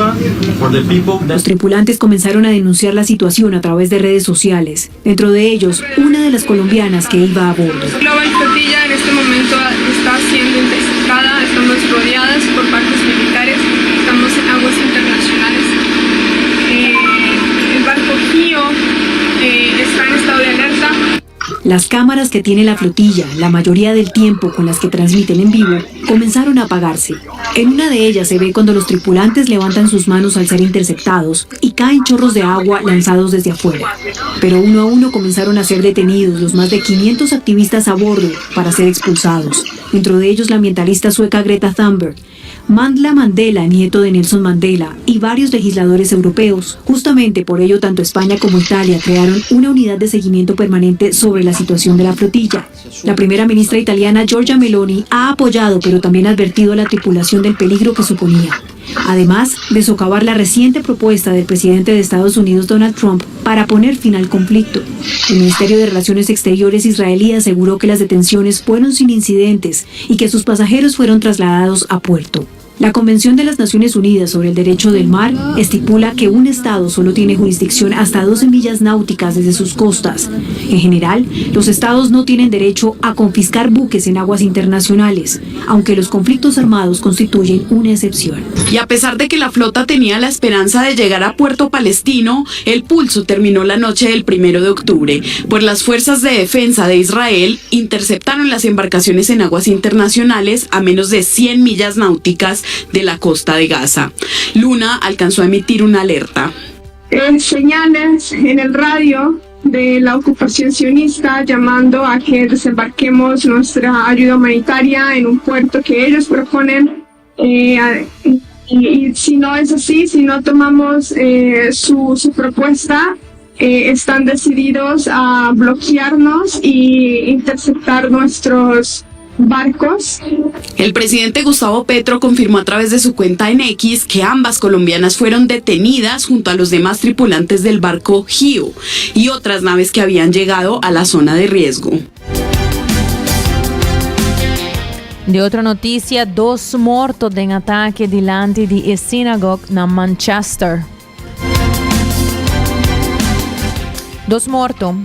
[SPEAKER 16] Los tripulantes comenzaron a denunciar la situación a través de redes sociales. Dentro de ellos, una de las colombianas que iba a bordo.
[SPEAKER 19] Global Flotilla en este momento está siendo interceptada, estamos rodeadas por barcos militares, estamos en aguas internacionales. Eh, el barco Gio eh, está en estado de alerta.
[SPEAKER 16] Las cámaras que tiene la flotilla, la mayoría del tiempo con las que transmiten en vivo, comenzaron a apagarse. En una de ellas se ve cuando los tripulantes levantan sus manos al ser interceptados y caen chorros de agua lanzados desde afuera. Pero uno a uno comenzaron a ser detenidos los más de 500 activistas a bordo para ser expulsados. Dentro de ellos la ambientalista sueca Greta Thunberg, Mandla Mandela, nieto de Nelson Mandela, y varios legisladores europeos. Justamente por ello, tanto España como Italia crearon una unidad de seguimiento permanente sobre la situación de la flotilla. La primera ministra italiana Giorgia Meloni ha apoyado, pero también advertido a la tripulación del peligro que suponía. Además de socavar la reciente propuesta del presidente de Estados Unidos Donald Trump para poner fin al conflicto. El Ministerio de Relaciones Exteriores israelí aseguró que las detenciones fueron sin incidentes y que sus pasajeros fueron trasladados a puerto. La Convención de las Naciones Unidas sobre el Derecho del Mar estipula que un Estado solo tiene jurisdicción hasta 12 millas náuticas desde sus costas. En general, los Estados no tienen derecho a confiscar buques en aguas internacionales, aunque los conflictos armados constituyen una excepción.
[SPEAKER 20] Y a pesar de que la flota tenía la esperanza de llegar a Puerto Palestino, el pulso terminó la noche del primero de octubre, pues las fuerzas de defensa de Israel interceptaron las embarcaciones en aguas internacionales a menos de 100 millas náuticas de la costa de Gaza. Luna alcanzó a emitir una alerta.
[SPEAKER 19] Eh, señales en el radio de la ocupación sionista llamando a que desembarquemos nuestra ayuda humanitaria en un puerto que ellos proponen. Eh, y, si no es así, si no tomamos eh, su, su propuesta, están decididos a bloquearnos y interceptar nuestros barcos.
[SPEAKER 20] El presidente Gustavo Petro confirmó a través de su cuenta en X que ambas colombianas fueron detenidas junto a los demás tripulantes del barco Gio y otras naves que habían llegado a la zona de riesgo.
[SPEAKER 7] Di otro noticia, dos morto den atake dilanti di e synagogue na Manchester. Dos morto.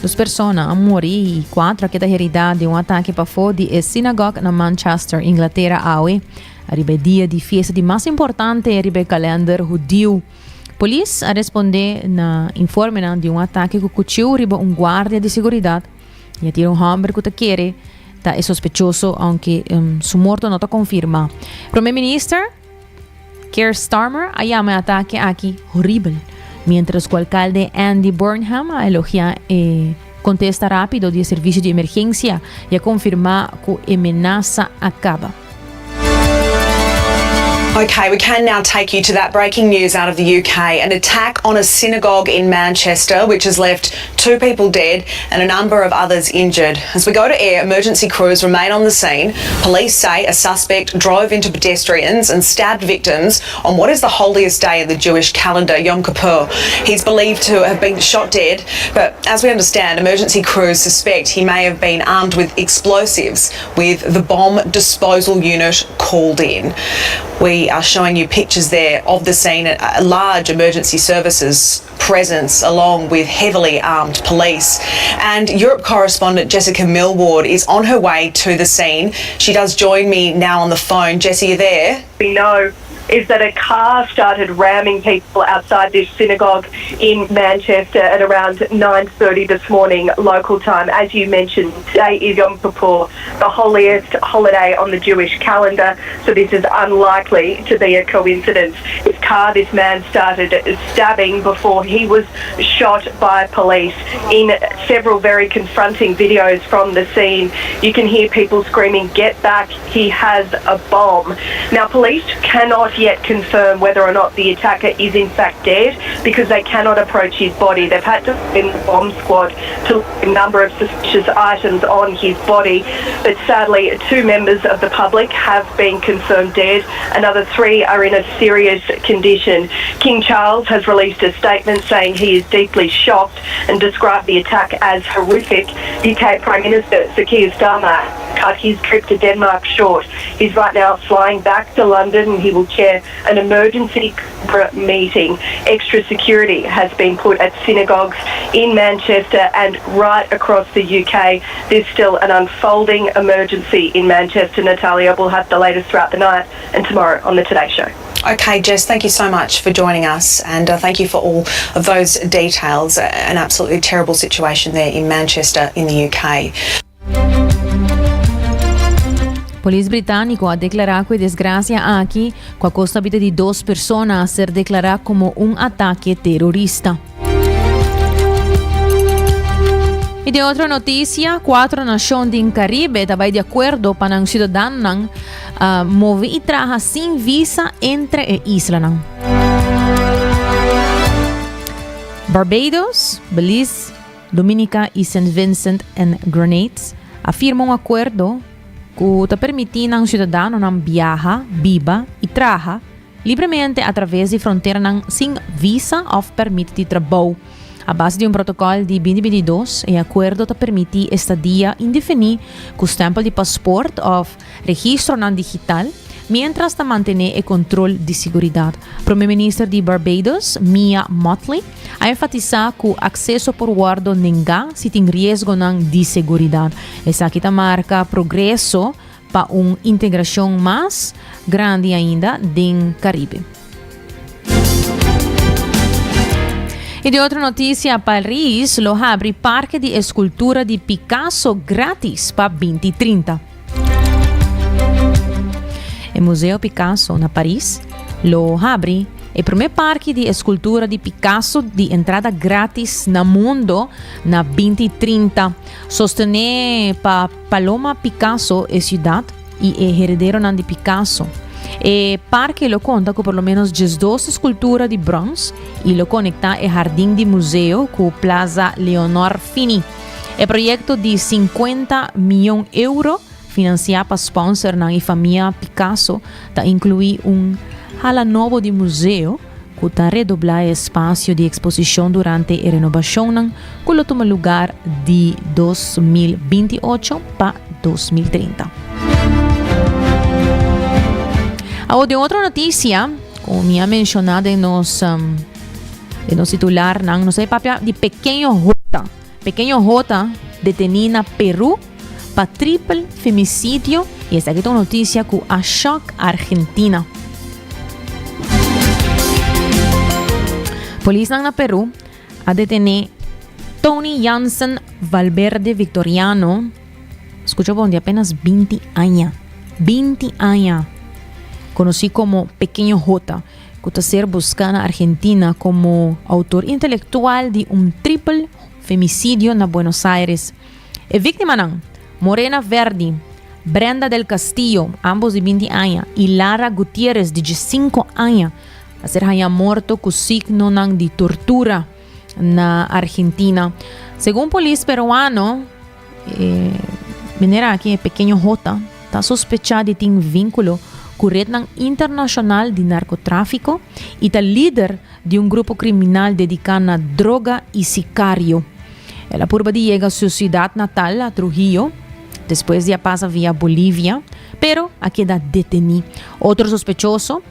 [SPEAKER 7] Dos persona a muri i cuatro a keda herida den un atake pafó di e sinagog na Manchester, Inglatera awe, ariba e dia di fiesta di mas importante riba e kalender hudiu. Polis a respondé na informenan di un atake ku kuchiu riba un guardia di seguridat i a tira un hòmber ku ta kere ta e sospechoso, aunke su morto no ta konfirmá. Prome Minister. Keir Starmer a yama e atake aki horibel, miéntras ku alkalde Andy Burnham a elogiá e kontesta rápido di e servisio di emergensia i a konfirmá ku e menasa a kaba.
[SPEAKER 21] Okay, we can now take you to that breaking news out of the UK. An attack on a synagogue in Manchester, which has left two people dead and a number of others injured. As we go to air, emergency crews remain on the scene. Police say a suspect drove into pedestrians and stabbed victims on what is the holiest day in the Jewish calendar, Yom Kippur. He's believed to have been shot dead, but as we understand, emergency crews suspect he may have been armed with explosives with the bomb disposal unit called in. We We are showing you pictures there of the scene, a large emergency services presence along with heavily armed police. And Europe correspondent Jessica Millward is on her way to the scene. She does join me now on the phone. Jesse, you there?
[SPEAKER 1] We know is that a car started ramming people outside this synagogue in Manchester at around 9.30 this morning local time. As you mentioned, today is Yom Kippur, the holiest holiday on the Jewish calendar, so this is unlikely to be a coincidence. His car, this man started stabbing before he was shot by police. In several very confronting videos from the scene, you can hear people screaming, get back, he has a bomb. Now, police cannot yet confirm whether or not the attacker is in fact dead because they cannot approach his body. They've had to in the bomb squad to a number of suspicious items on his body. But sadly, two members of the public have been confirmed dead. Another three are in a serious condition. King Charles has released a statement saying he is deeply shocked and described the attack as horrific. UK Prime Minister Sir Keir Starmer cut his trip to Denmark short. He's right now flying back to London and he will chair an emergency meeting. Extra security has been put at synagogues in Manchester and right across the UK. There's still an unfolding emergency in Manchester. Natalia will have the latest throughout the night and tomorrow on the Today Show.
[SPEAKER 21] Okay, Jess, thank you so much for joining us and uh, thank you for all of those details. An absolutely terrible situation there in Manchester in the UK.
[SPEAKER 7] Polis Britániko a deklará ku e desgrasia aki, ku a kosta bida di dos persona, a ser deklará komo un atake terorista. I den otro notisia, kuatro nashon den Karibe ta bai di akuerdo pa nan siudadanonan move i traha sin visa entre e islanan. Barbados, Belize, Dominica y Saint Vincent and Grenades a firma un acuerdo cu ta permiti nan ciudadanonan biaha, biba y traha libremente a traves di fronteranan sin visa of permit di trabou. A base di un protocol di binti bintidos, e acuerdo ta permiti estadia indefini cu stempel di paspoort of registronan digital, mientras ta mantene e control di siguridad. Prome Minister di Barbados, Mia Mottley, a enfatisa cu acceso por wordo nenga si tin riesgonan di seguridad. Esaki ta marca progreso pa un integracion mas grandi ainda den Caribe. Y di otro noticia, Paris lo habri parke di escultura di Picasso gratis pa 2030. E Museo Picasso na Paris lo habri e prome parke di escultura di Picasso di entrada gratis na mundo na 2030. Sostene pa Paloma Picasso e ciudad y e herederonan di Picasso. E parke lo conta cu por lo menos diesdos escultura di brons y lo conecta e hardin di museo cu Plaza Leonor Fini. E proyecto di 50 miyon euro, financia pa sponsornan y famia Picasso, ta inclui un hala nobo di museo cu ta redobla e espacio di exposicion durante e renobacionnan cu lo tuma lugar di 2028 pa 2030. Awor den otro noticia, como mi a menciona den nos um, den nos titularnan, nos a papia di Pequeño J. Pequeño J deteni na Peru pa triple femicidio y esaki ta un noticia cu a shock Argentina. Polisnan na Peru a detene Tony Jansen Valverde Victoriano, scucha bon, di apenas 20 aña, 20 aña, conoci como Pequeño J, cu ta ser busca na Argentina como autor intelectual di un triple femicidio na Buenos Aires. E víctimanan, Morena Verdi, Brenda del Castillo, ambos di 20 aña, y Lara Gutierrez, di 15 aña, a ser haña morto cu signonan di tortura na Argentina. Segun polis peruano, e manera aki e pequeño J ta sospecha di tin vinculo cu rednan internacional di narcotrafico y ta lider di un grupo criminal dedica na droga y sicario. El a purba di yega su ciudad natal, a Trujillo, despues di a pasa via Bolivia, pero a keda deteni. Otro sospechoso.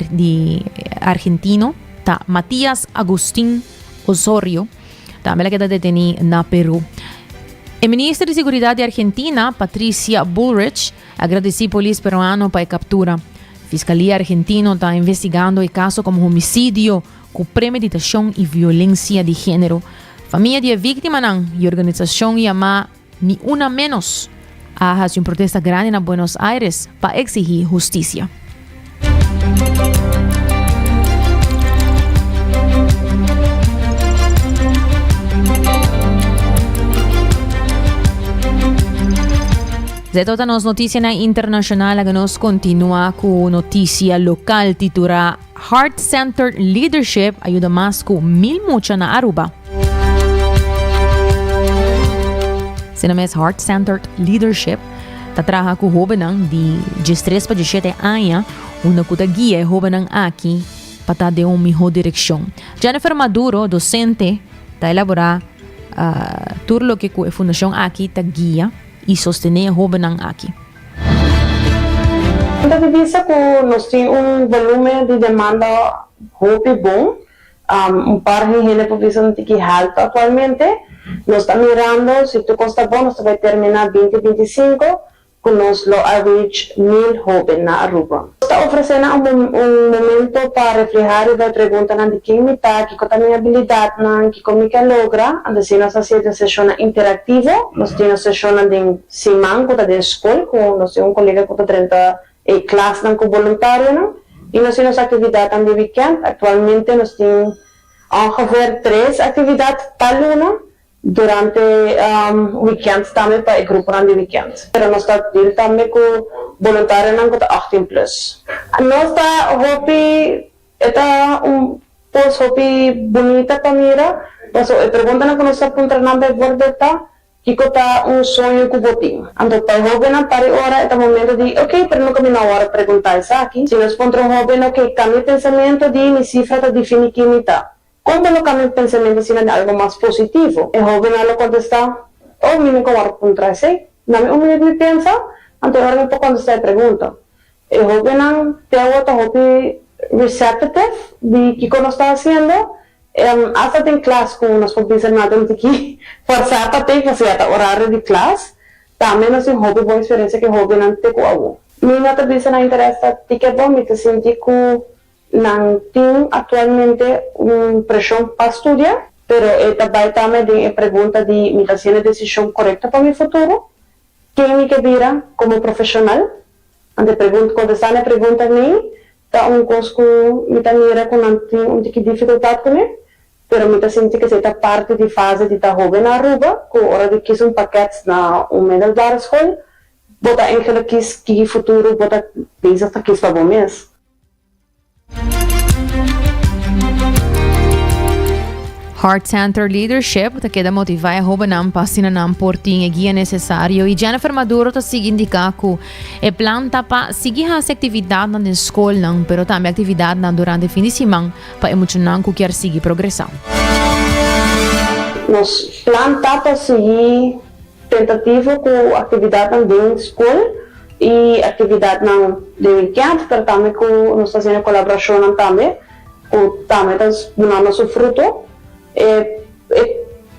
[SPEAKER 7] di argentino ta Matias Agustin Osorio, tambe el a keda deteni na Peru. E minister di Seguridad di Argentina, Patricia Bullrich, a gradeci polis peruano pa e captura. Fiscalia argentino ta investigando e caso como homicidio cu premeditacion y violencia di genero. Famia di e victimanan y organisacion yama Ni Una Menos a haci un protesta grandi na Buenos Aires pa exigi husticia. Esey ta nos noticianan internacional. Laga nos continua cu noticia local titula Heart Centered Leadership a yuda mas cu mil mucha na Aruba. Asina mes Heart Centered Leadership ta traha cu hobennan di diestres pa diesshete aña unda cu ta guia e hobennan aki pa ta den un miho direccion. Jennifer Maduro, docente, ta elabora tur loke cu e fundacion aki ta guia y sostene e hobennan aki.
[SPEAKER 3] Ta di bisa cu nos tin un volumen di demanda hopi bon. Un par di hende por bisa un tiki halto actualmente. Nos ta mirando si tur cos ta bon nos ta bay termina binti 25 cu nos lo a reach mil hoben na Aruba. Nos ta ofrece nan un un momento pa refleha riba e preguntanan di ken mi ta, kico ta mi habilidadnan, kico mi ke logra. Anto si nos haci den sesionnan interactivo, nos tin nos sesionnan den siman cu ta den scol cu nos tin un colega cu ta drenta e klasnan cu boluntarionan y nos tin nos actividadnan di weekend. Actualmente nos tin ongeveer tres actividad pa luna durante weekend tambe pa e gruponan di weekend. Pero nos ta deal tambe cu boluntarionan cu ta 18 plus. Nos ta hopi, e ta un pos hopi bunita pa mira, pasobra e preguntanan cu nos ta puntra nan bijvoorbeeld ta, Kiko ta un soño ku bo tin? Anto pa e hóbennan para e ora e ta momento di, Oké, pero nunka mi no a wòrdu preguntá esaki. Si nos puntra un hóben, Oké, kambia e pensamentu di mi sifra ta definí ken mi ta. Kon bo lo kambia e pensamentu asina den algu mas positivo? E hóbennan lo kontestá, Oh, mi nunka wòrdu puntra esei. Dame un minüt mi pensa, anto e ora mi por kontestá e pregunta. E hóbennan te awor ta hopi receptive di kiko nos ta hasiendo. Asta den klas ku nos por bisa nada un tiki forzá pa te pasobra ya ta orario di klas. Tambe nos tin hopi bon eksperensia ku e hóbennan te ku awor. Mi no ta bisa nan interes ta tiki bon, mi ta sinti ku nan tin aktualmente un preshon pa studia, pero e ta bai tambe den e pregunta di mi ta hasiendo e desishon korekto pa mi futuro? Ken mi ke bira komo profeshonal? Anto e pregunta, kontestá na e pregunta nei ta un kos ku mi ta mira ku nan tin un tiki difikultat kuné, pero mi ta sinti ku esei ta parti di fase di ta hoben na Aruba, ku ora di kis un pakèt na un middelbare school, bo ta eigenlijk kis ki futuro bo ta bezig ta kis pa bo mes.
[SPEAKER 7] Heart Center Leadership ta keda motivá e hóbennan pa asina nan por tin e guia nesesario i Jennifer Maduro ta sigui indiká ku e plan ta pa sigui hasi aktividatnan den skolnan pero tambe aktividatnan durante fin di siman pa e muchanan ku kier sigui progresá.
[SPEAKER 3] Nos plan ta pa sigui Tentativo ku aktividatnan den skol i aktividatnan den wikènt, pero tambe ku nos ta hasiendo kolaborashonnan tambe ku tambe ta dunando su fruto. E e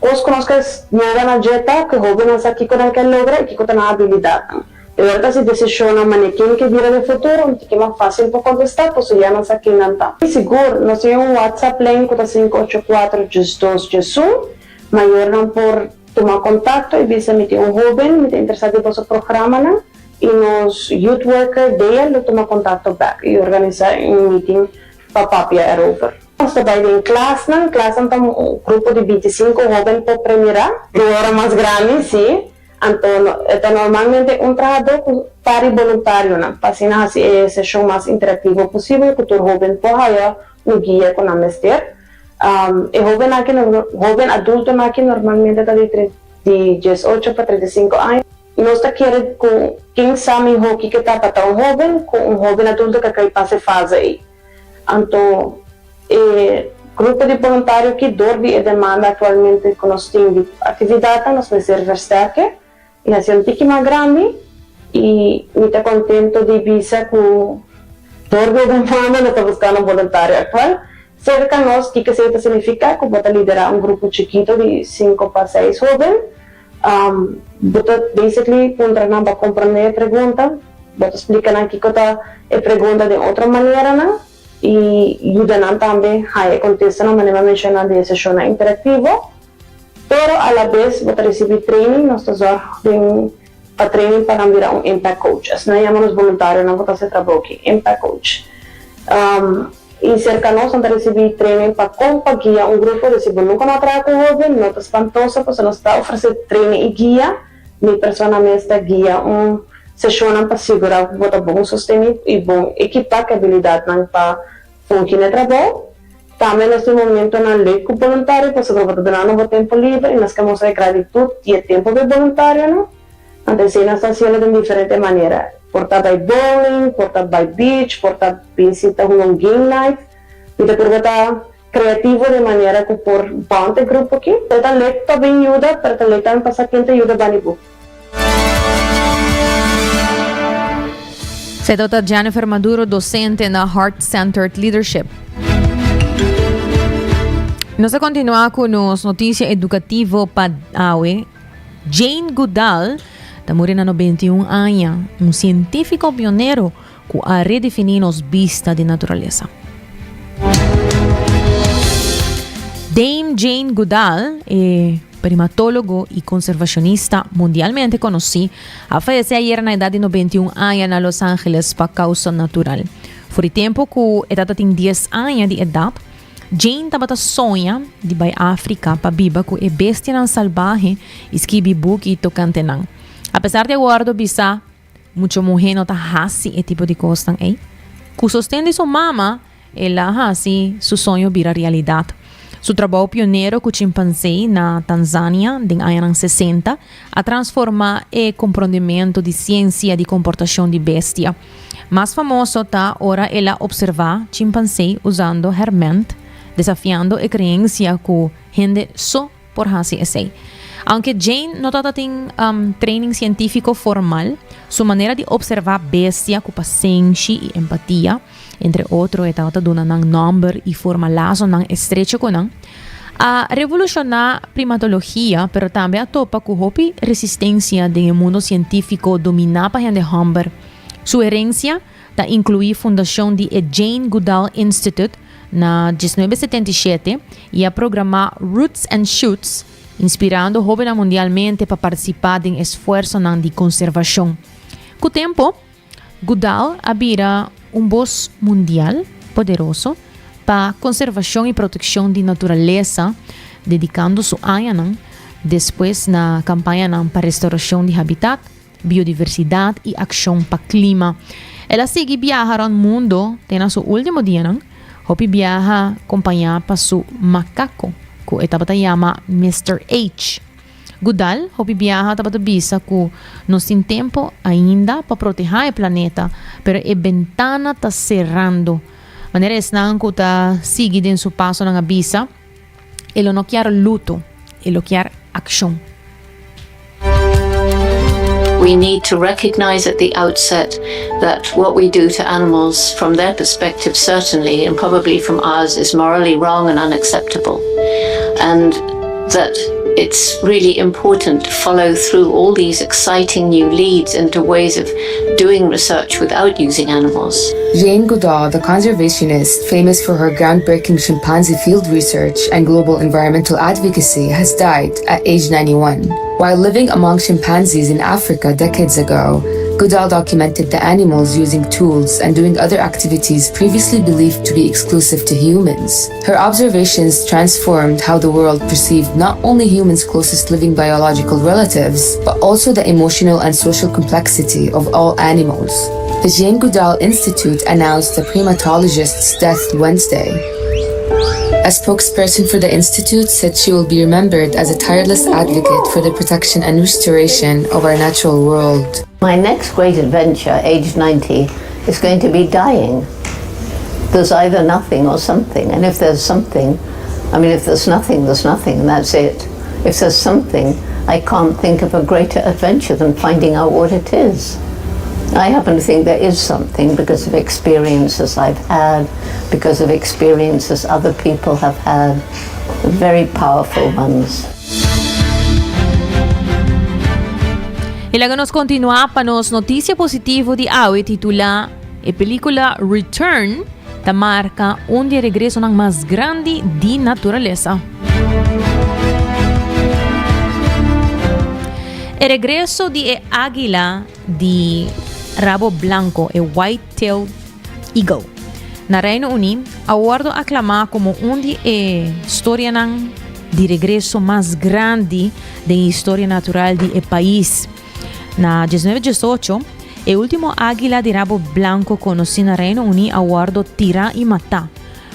[SPEAKER 3] kos ku nos ke yega na dje ta ku e hóbennan sa kiko nan ke logra i kiko ta nan abilidatnan. E ora ta hasi desishonnan manera ken ke bira den futuro un tiki mas fásil pa kontestá pasobra ya nan sa ken nan ta. Sigur, nos tin un WhatsApp link ku ta sinku ocho kuater diesdos diesun. Mayornan por tuma contacto y bisa mi tin un hoben, mi ta interesa den boso programanan y nos youth worker Dea lo tuma contacto bek y organisa un meeting pa papia erover. Nos ta bay den klasnan, klasnan ta un grupo di 25 hoben por premira, di ora mas grandi si, anto e ta normalmente un trahador cu par di boluntarionan pa asina haci e sesion mas interactivo posibel cu tur hoben por haya un guia cu nan mester. E hobennan aki, hoben adultonan aki normalmente ta di di diesocho pa 35 aña. Nos ta kere ku ken sa mihó kiko ta pa ta un hoben ku un hoben adulto ku a kai pasa e fase ei. Anto e grupo di boluntario aki dor di e demanda aktualmente ku nos tin di aktividatnan nos mester versterke i hasi un tiki mas grandi i mi ta kontento di bisa ku. Dor di e demanda nos ta buskando un boluntario aktual. Serka nos, kiko esei ta signifiká? Ku bo ta liderá un grupo chikito di sinku pa seis hóben. Bo ta basically puntra nan pa komprondé e pregunta. Bo ta splika nan kiko ta e pregunta den otro maneranan i yuda nan tambe haña e kontestanan manera mi a menshoná den e seshonnan interaktivo. Pero alabes bo ta risibí training, nos ta zòrg den pa training pa nan bira un impact coach. Asina yama nos boluntarionan ku ta hasi e trabou aki, impact coach. I serka nos nan ta risibí training pa kon pa guia un grupo. Dus si bo nunka no a traha ku hoben, no ta spantoso pasobra nos ta ofresé training i guia. Mi persona mes ta guia un seshonnan pa sigurá ku bo ta bon sostení i bon ekipá ku e abilidatnan pa fungi na e trabou. Tambe nos tin momentonan leuk ku boluntario pasobra bo ta duna nan bo tempu liber i nos ke mustra e gratitut di e tempu pa e boluntarionan. Anto esei nos ta hasiendo den diferente manera. Por ta bai bowling, por ta bai beach, por ta bin sinta hunga un game night. Mi ta purba ta creativo den manera ku por bond e grupo aki. E ta leuk pa bin yuda, pero ta leuk tambe pa sa ken ta yuda bani bo.
[SPEAKER 7] Esei ta Jennifer Maduro, docente na Heart Centered Leadership. Nos a continua cu nos noticia educativo pa awe. Jane Goodall ta muri na 91 aña, un científico pionero cu a redefini nos bista di naturalesa. Dame Jane Goodall, e primatólogo y conservacionista mundialmente conocí, a fayece ayer na edad di 91 aña na Los Angeles pa causa natural. For di tempo cu e tata tin 10 aña di edad, Jane tabata soña di bai Africa pa biba cu e bestianan salbahe y skibi buki tocante nan. Apesar di a wordo bisa Mucho muhé no ta hasi e tipo di kosnan ei. Ku sosten di su mama, el a hasi su soño bira realidat. Su trabou pionero ku chimpanzé na Tanzania den añanan sesenta a transformá e komprondementu di siensia di komportashon di bestia. Mas famoso ta ora el a opservá chimpanzé usando hèrmènt, desafiando e kreensia ku hende so por hasi esei. Aunke Jane no tabata tin training sientífiko formal, su manera di opservá bestia ku pasenshi i empatia, entre otro e tabata duna nan nòmber i forma lasonan estrecho ku nan, a revolushoná primatologia pero tambe a topa ku hopi resistensia den e mundu sientífiko dominá pa hende hòmber. Su herensia ta inkluí fundashon di e Jane Goodall Institute na diesnuebe setenta i shete i a programá Roots and Shoots, inspirando hóbennan mundialmente pa partisipá den esfuersonan di konservashon. Ku tempu, Goodall a bira un bos mundial poderoso pa konservashon i protekshon di naturalesa, dedikando su añanan despues na kampañanan pa restaurashon di habitat, biodiversidad y accion pa clima. El a sigui biaha rond mundo te na su ultimo dianan, hopi biaha compaña pa su macaco, cu e tabata yama Mister H. Goodall hopi biaha tabata bisa cu nos tin tempo ainda pa proteha e planeta, pero e bentana ta cerrando. Manera esnan cu ta sigui den su pasonan a bisa, E lo no kier luto, e lo kier accion.
[SPEAKER 4] We need to recognize at the outset that what we do to animals from their perspective certainly and probably from ours is morally wrong and unacceptable and that it's really important to follow through all these exciting new leads into ways of doing research without using animals.
[SPEAKER 22] Jane Goodall, the conservationist famous for her groundbreaking chimpanzee field research and global environmental advocacy, has died at age 91. While living among chimpanzees in Africa decades ago, Goodall documented the animals using tools and doing other activities previously believed to be exclusive to humans. Her observations transformed how the world perceived not only humans' closest living biological relatives, but also the emotional and social complexity of all animals. The Jane Goodall Institute announced the primatologist's death Wednesday. A spokesperson for the institute said she will be remembered as a tireless advocate for the protection and restoration of our natural world.
[SPEAKER 23] My next great adventure, aged 90, is going to be dying. There's either nothing or something, and if there's something, I mean, if there's nothing, there's nothing, and that's it. If there's something, I can't think of a greater adventure than finding out what it is.
[SPEAKER 4] I happen to think there is something because of experiences I've had, because of experiences other people have had, very powerful ones.
[SPEAKER 7] Y laga nos continua pa nos noticia positivo di awe titula E pelicula Return ta marca un di e regresonan mas grandi di naturalesa. E regreso di e águila di rabo blanco, e white-tailed eagle, na Reino Uní a wordo aclamá como un di e storianan di regreso mas grandi den historia natural di e pais. Na 1918, e último águila di rabo blanco conocí na Reino Uní a wordo tirá i matá,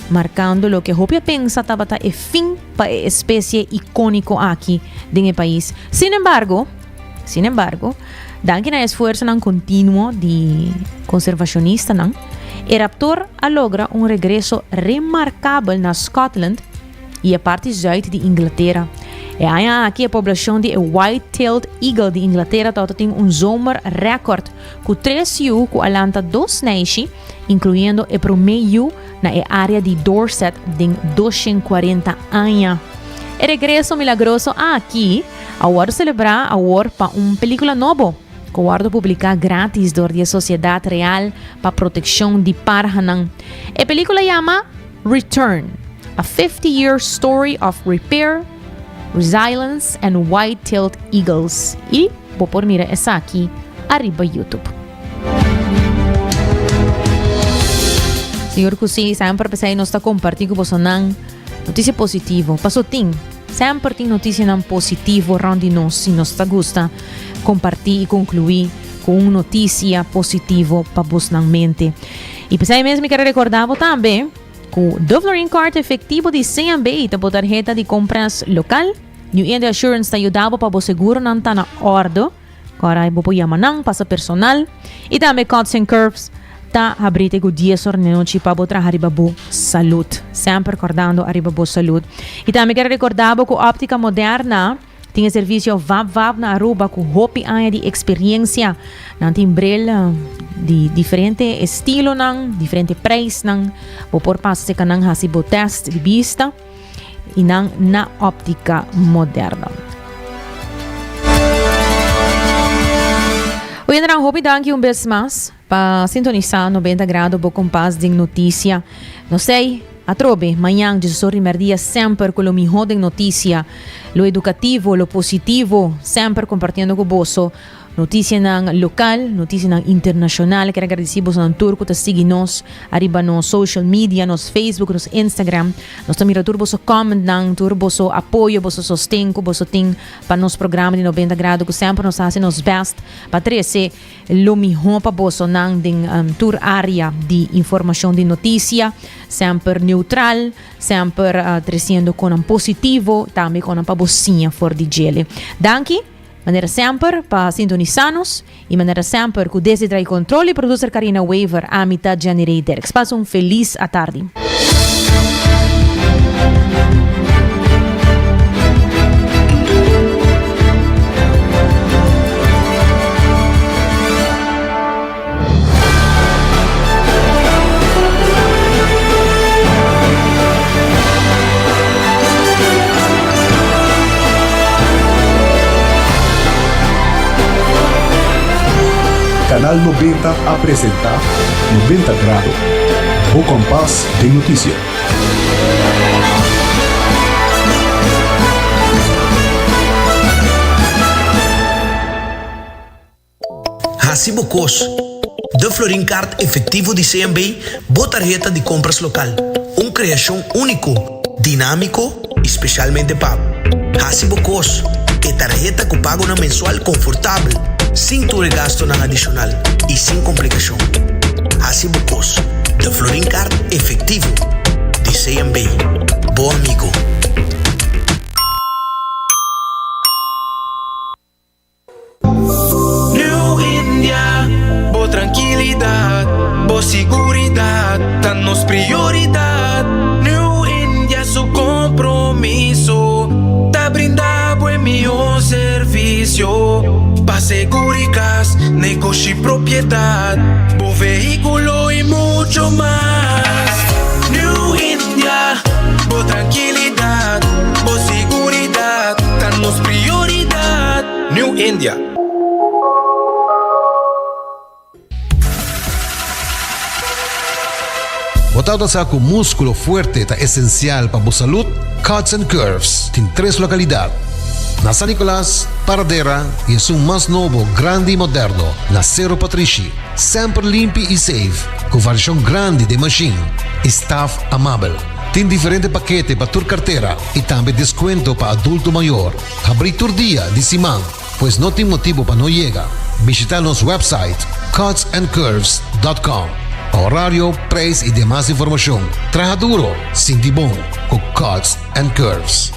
[SPEAKER 7] marcando loke hopi a pensa tabata e fin pa e especie icónico aki den e pais. Sin embargo, sin embargo, danki na esfuerzonan continuo di conservacionistanan, e raptor a logra un regreso remarcabel na Scotland i e parti zuid di Inglatera. E aña aki e poblacion di e white-tailed eagle di Inglatera tabata tin un zomer record, cu tres yu cu a lanta dos neishi, incluyendo e prome yu na e area di Dorset den 240 aña. E regreso milagroso aki a wordo celebra awor pa un pelicula nobo, cu a wordo publica gratis door di e Sociedad Real pa Proteccion di Parhanan. E pelicula yama Return, A 50 Year Story of Repair, Resilience and White-Tailed Eagles y bo por mira esaki ariba YouTube. Señor cu si, semper pesey nos ta comparti cu bosonan noticia positivo. Paso tin, semper tin noticianan positivo rond di nos y nos ta gusta comparti y conclui cu un noticia positivo pa bosnan mente. Y pesey mes mi ker recorda bo tambe cu De Florin Card efectivo di CMB ta bo tarheta di compras local. New India Assurance ta yuda bo pa bo seguronan ta na orde. Ora bo por yama nan pasa personal. Y tambe Cuts and Curves ta habri te cu dies or di nochi pa bo traha riba bo salud. Semper cordando ariba bo salud. Y tambe ker recorda bo cu Optica Moderna Tin e servisio Vap Vap na Aruba ku hopi aña di eksperiencia. Nan tin bril di diferente estilonan, diferente prijsnan. Bo por pasa serka nan hasi bo test di bista y nan na Optica Moderna. Oyendenan hopi danki un bes mas pa sintonisa 90 Grado bo kompas den noticia. No sei. Atrobe, mañan djesesor di merdia semper cu lo miho den noticia, lo educativo, lo positivo, semper compartiendo cu boso noticianan local, noticianan internacional. Kier a gradici bosonan tur cu ta sigui nos ariba nos social media, nos Facebook, nos Instagram. Nos ta mira tur boso commentnan, tur boso apoyo, boso sosten cu boso tin pa nos programa di 90 Grado cu semper nos ta haci nos best pa trece Lo mihó pa bosonan den tur área di informashon di notisia, semper neutral, semper tresiendo konan positivo, tambe konan pa bo siña for di djele. Danki, manera semper, pa sintonisá nos i manera semper ku desde Draai Control i producer Karina Wever, ami ta Jenny Rey Derks. Pasa un felis atardi.
[SPEAKER 5] Canal 90 a presenta 90 Grado, bo kompas den notisia.
[SPEAKER 2] Hasi bo kos. De Florin Card efectivo di CMB, bo tarheta di compras local. Un creacion unico, dinamico y specialmente pa bo. Hasi bo kos. E tarheta ku pagonan mensual konfortabel, sin tur e gastonan adishonal i sin komplikashon. Hasi bo kos. De Florin Card efektivo di CMB. Bo amigo.
[SPEAKER 6] New India, bo trankilidat, bo siguridat ta nos prioridat. New India su kompromiso ta brinda bo e mihó servisio pa seguri kas, negoshi. Negoshi, propiedad, bo vehiculo y mucho mas. New India, bo tranquilidad, bo siguridad, ta nos prioridad. New India.
[SPEAKER 8] Bo tabata sa ku múskulo fuerte ta esensial pa bo salud? Cuts and Curves tin tres lokalidat, na San Nicolas, Paradera i esun mas nobo, grandi i moderno, na Sero Patrishi. Semper limpi i safe, ku variashon grandi den mashin i staf amabel. Tin diferente pakete pa tur kartera i tambe deskuento pa adulto mayor. Habrí tur dia di siman. Pues no tin motibo pa no yega. Bishita nos website cutsandcurves dot com pa horario, prijs y demas informacion. Traha duro, sinti bon cu Cuts and Curves.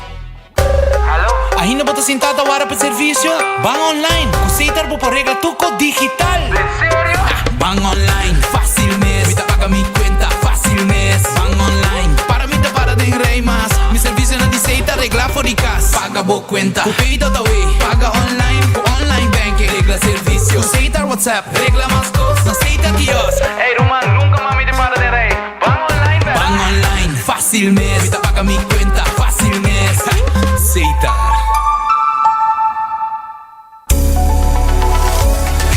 [SPEAKER 9] Ainda bo ta sinta ta wara pa servicio? Ban online! Cu Setar bo por regla tur cos digital! Den serio? Ban online, facil mes! Mi ta paga mi cuenta facil mes! Ban online, para mi ta para den rij mas! Mi servicionan di Setar regla for di cas! Paga bo cuenta cu Pay.awe. Paga online cu online banking. Regla servicio cu Setar WhatsApp. Regla mas cos na Setar Kiosk. Ey ruman, nunca mas mi ta para den rij. Ban online bera. Ban online, facil mes. Mi ta paga mi cuenta facil mes. Setar.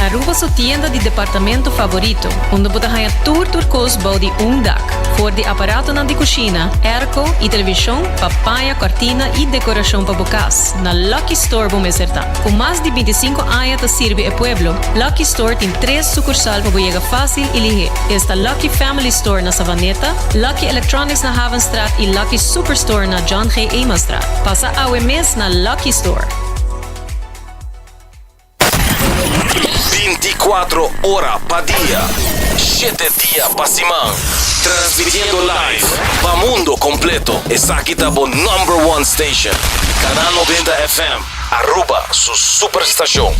[SPEAKER 14] Aruba su tienda di departamento favorito, unda bo ta haña tur tur kos bou di un dak. For di aparatonan di kushina, airco i televishon pa paña, kòrtina i dekorashon pa bo kas, na Lucky Store bo mester ta. Ku mas di bintisinko aña ta sirbi e pueblo, Lucky Store tin tres sukursal pa bo yega fásil i lihé. Esta Lucky Family Store na Savaneta, Lucky Electronics na Havenstraat i Lucky Superstore na John G. Emastraat. Pasa awe mes na Lucky Store!
[SPEAKER 10] Binticuatro ora pa dia, shete dia pa siman. Transmitiendo live pa mundo completo. Esaki ta bo number one station. Canal 90 FM, Aruba su superstacion.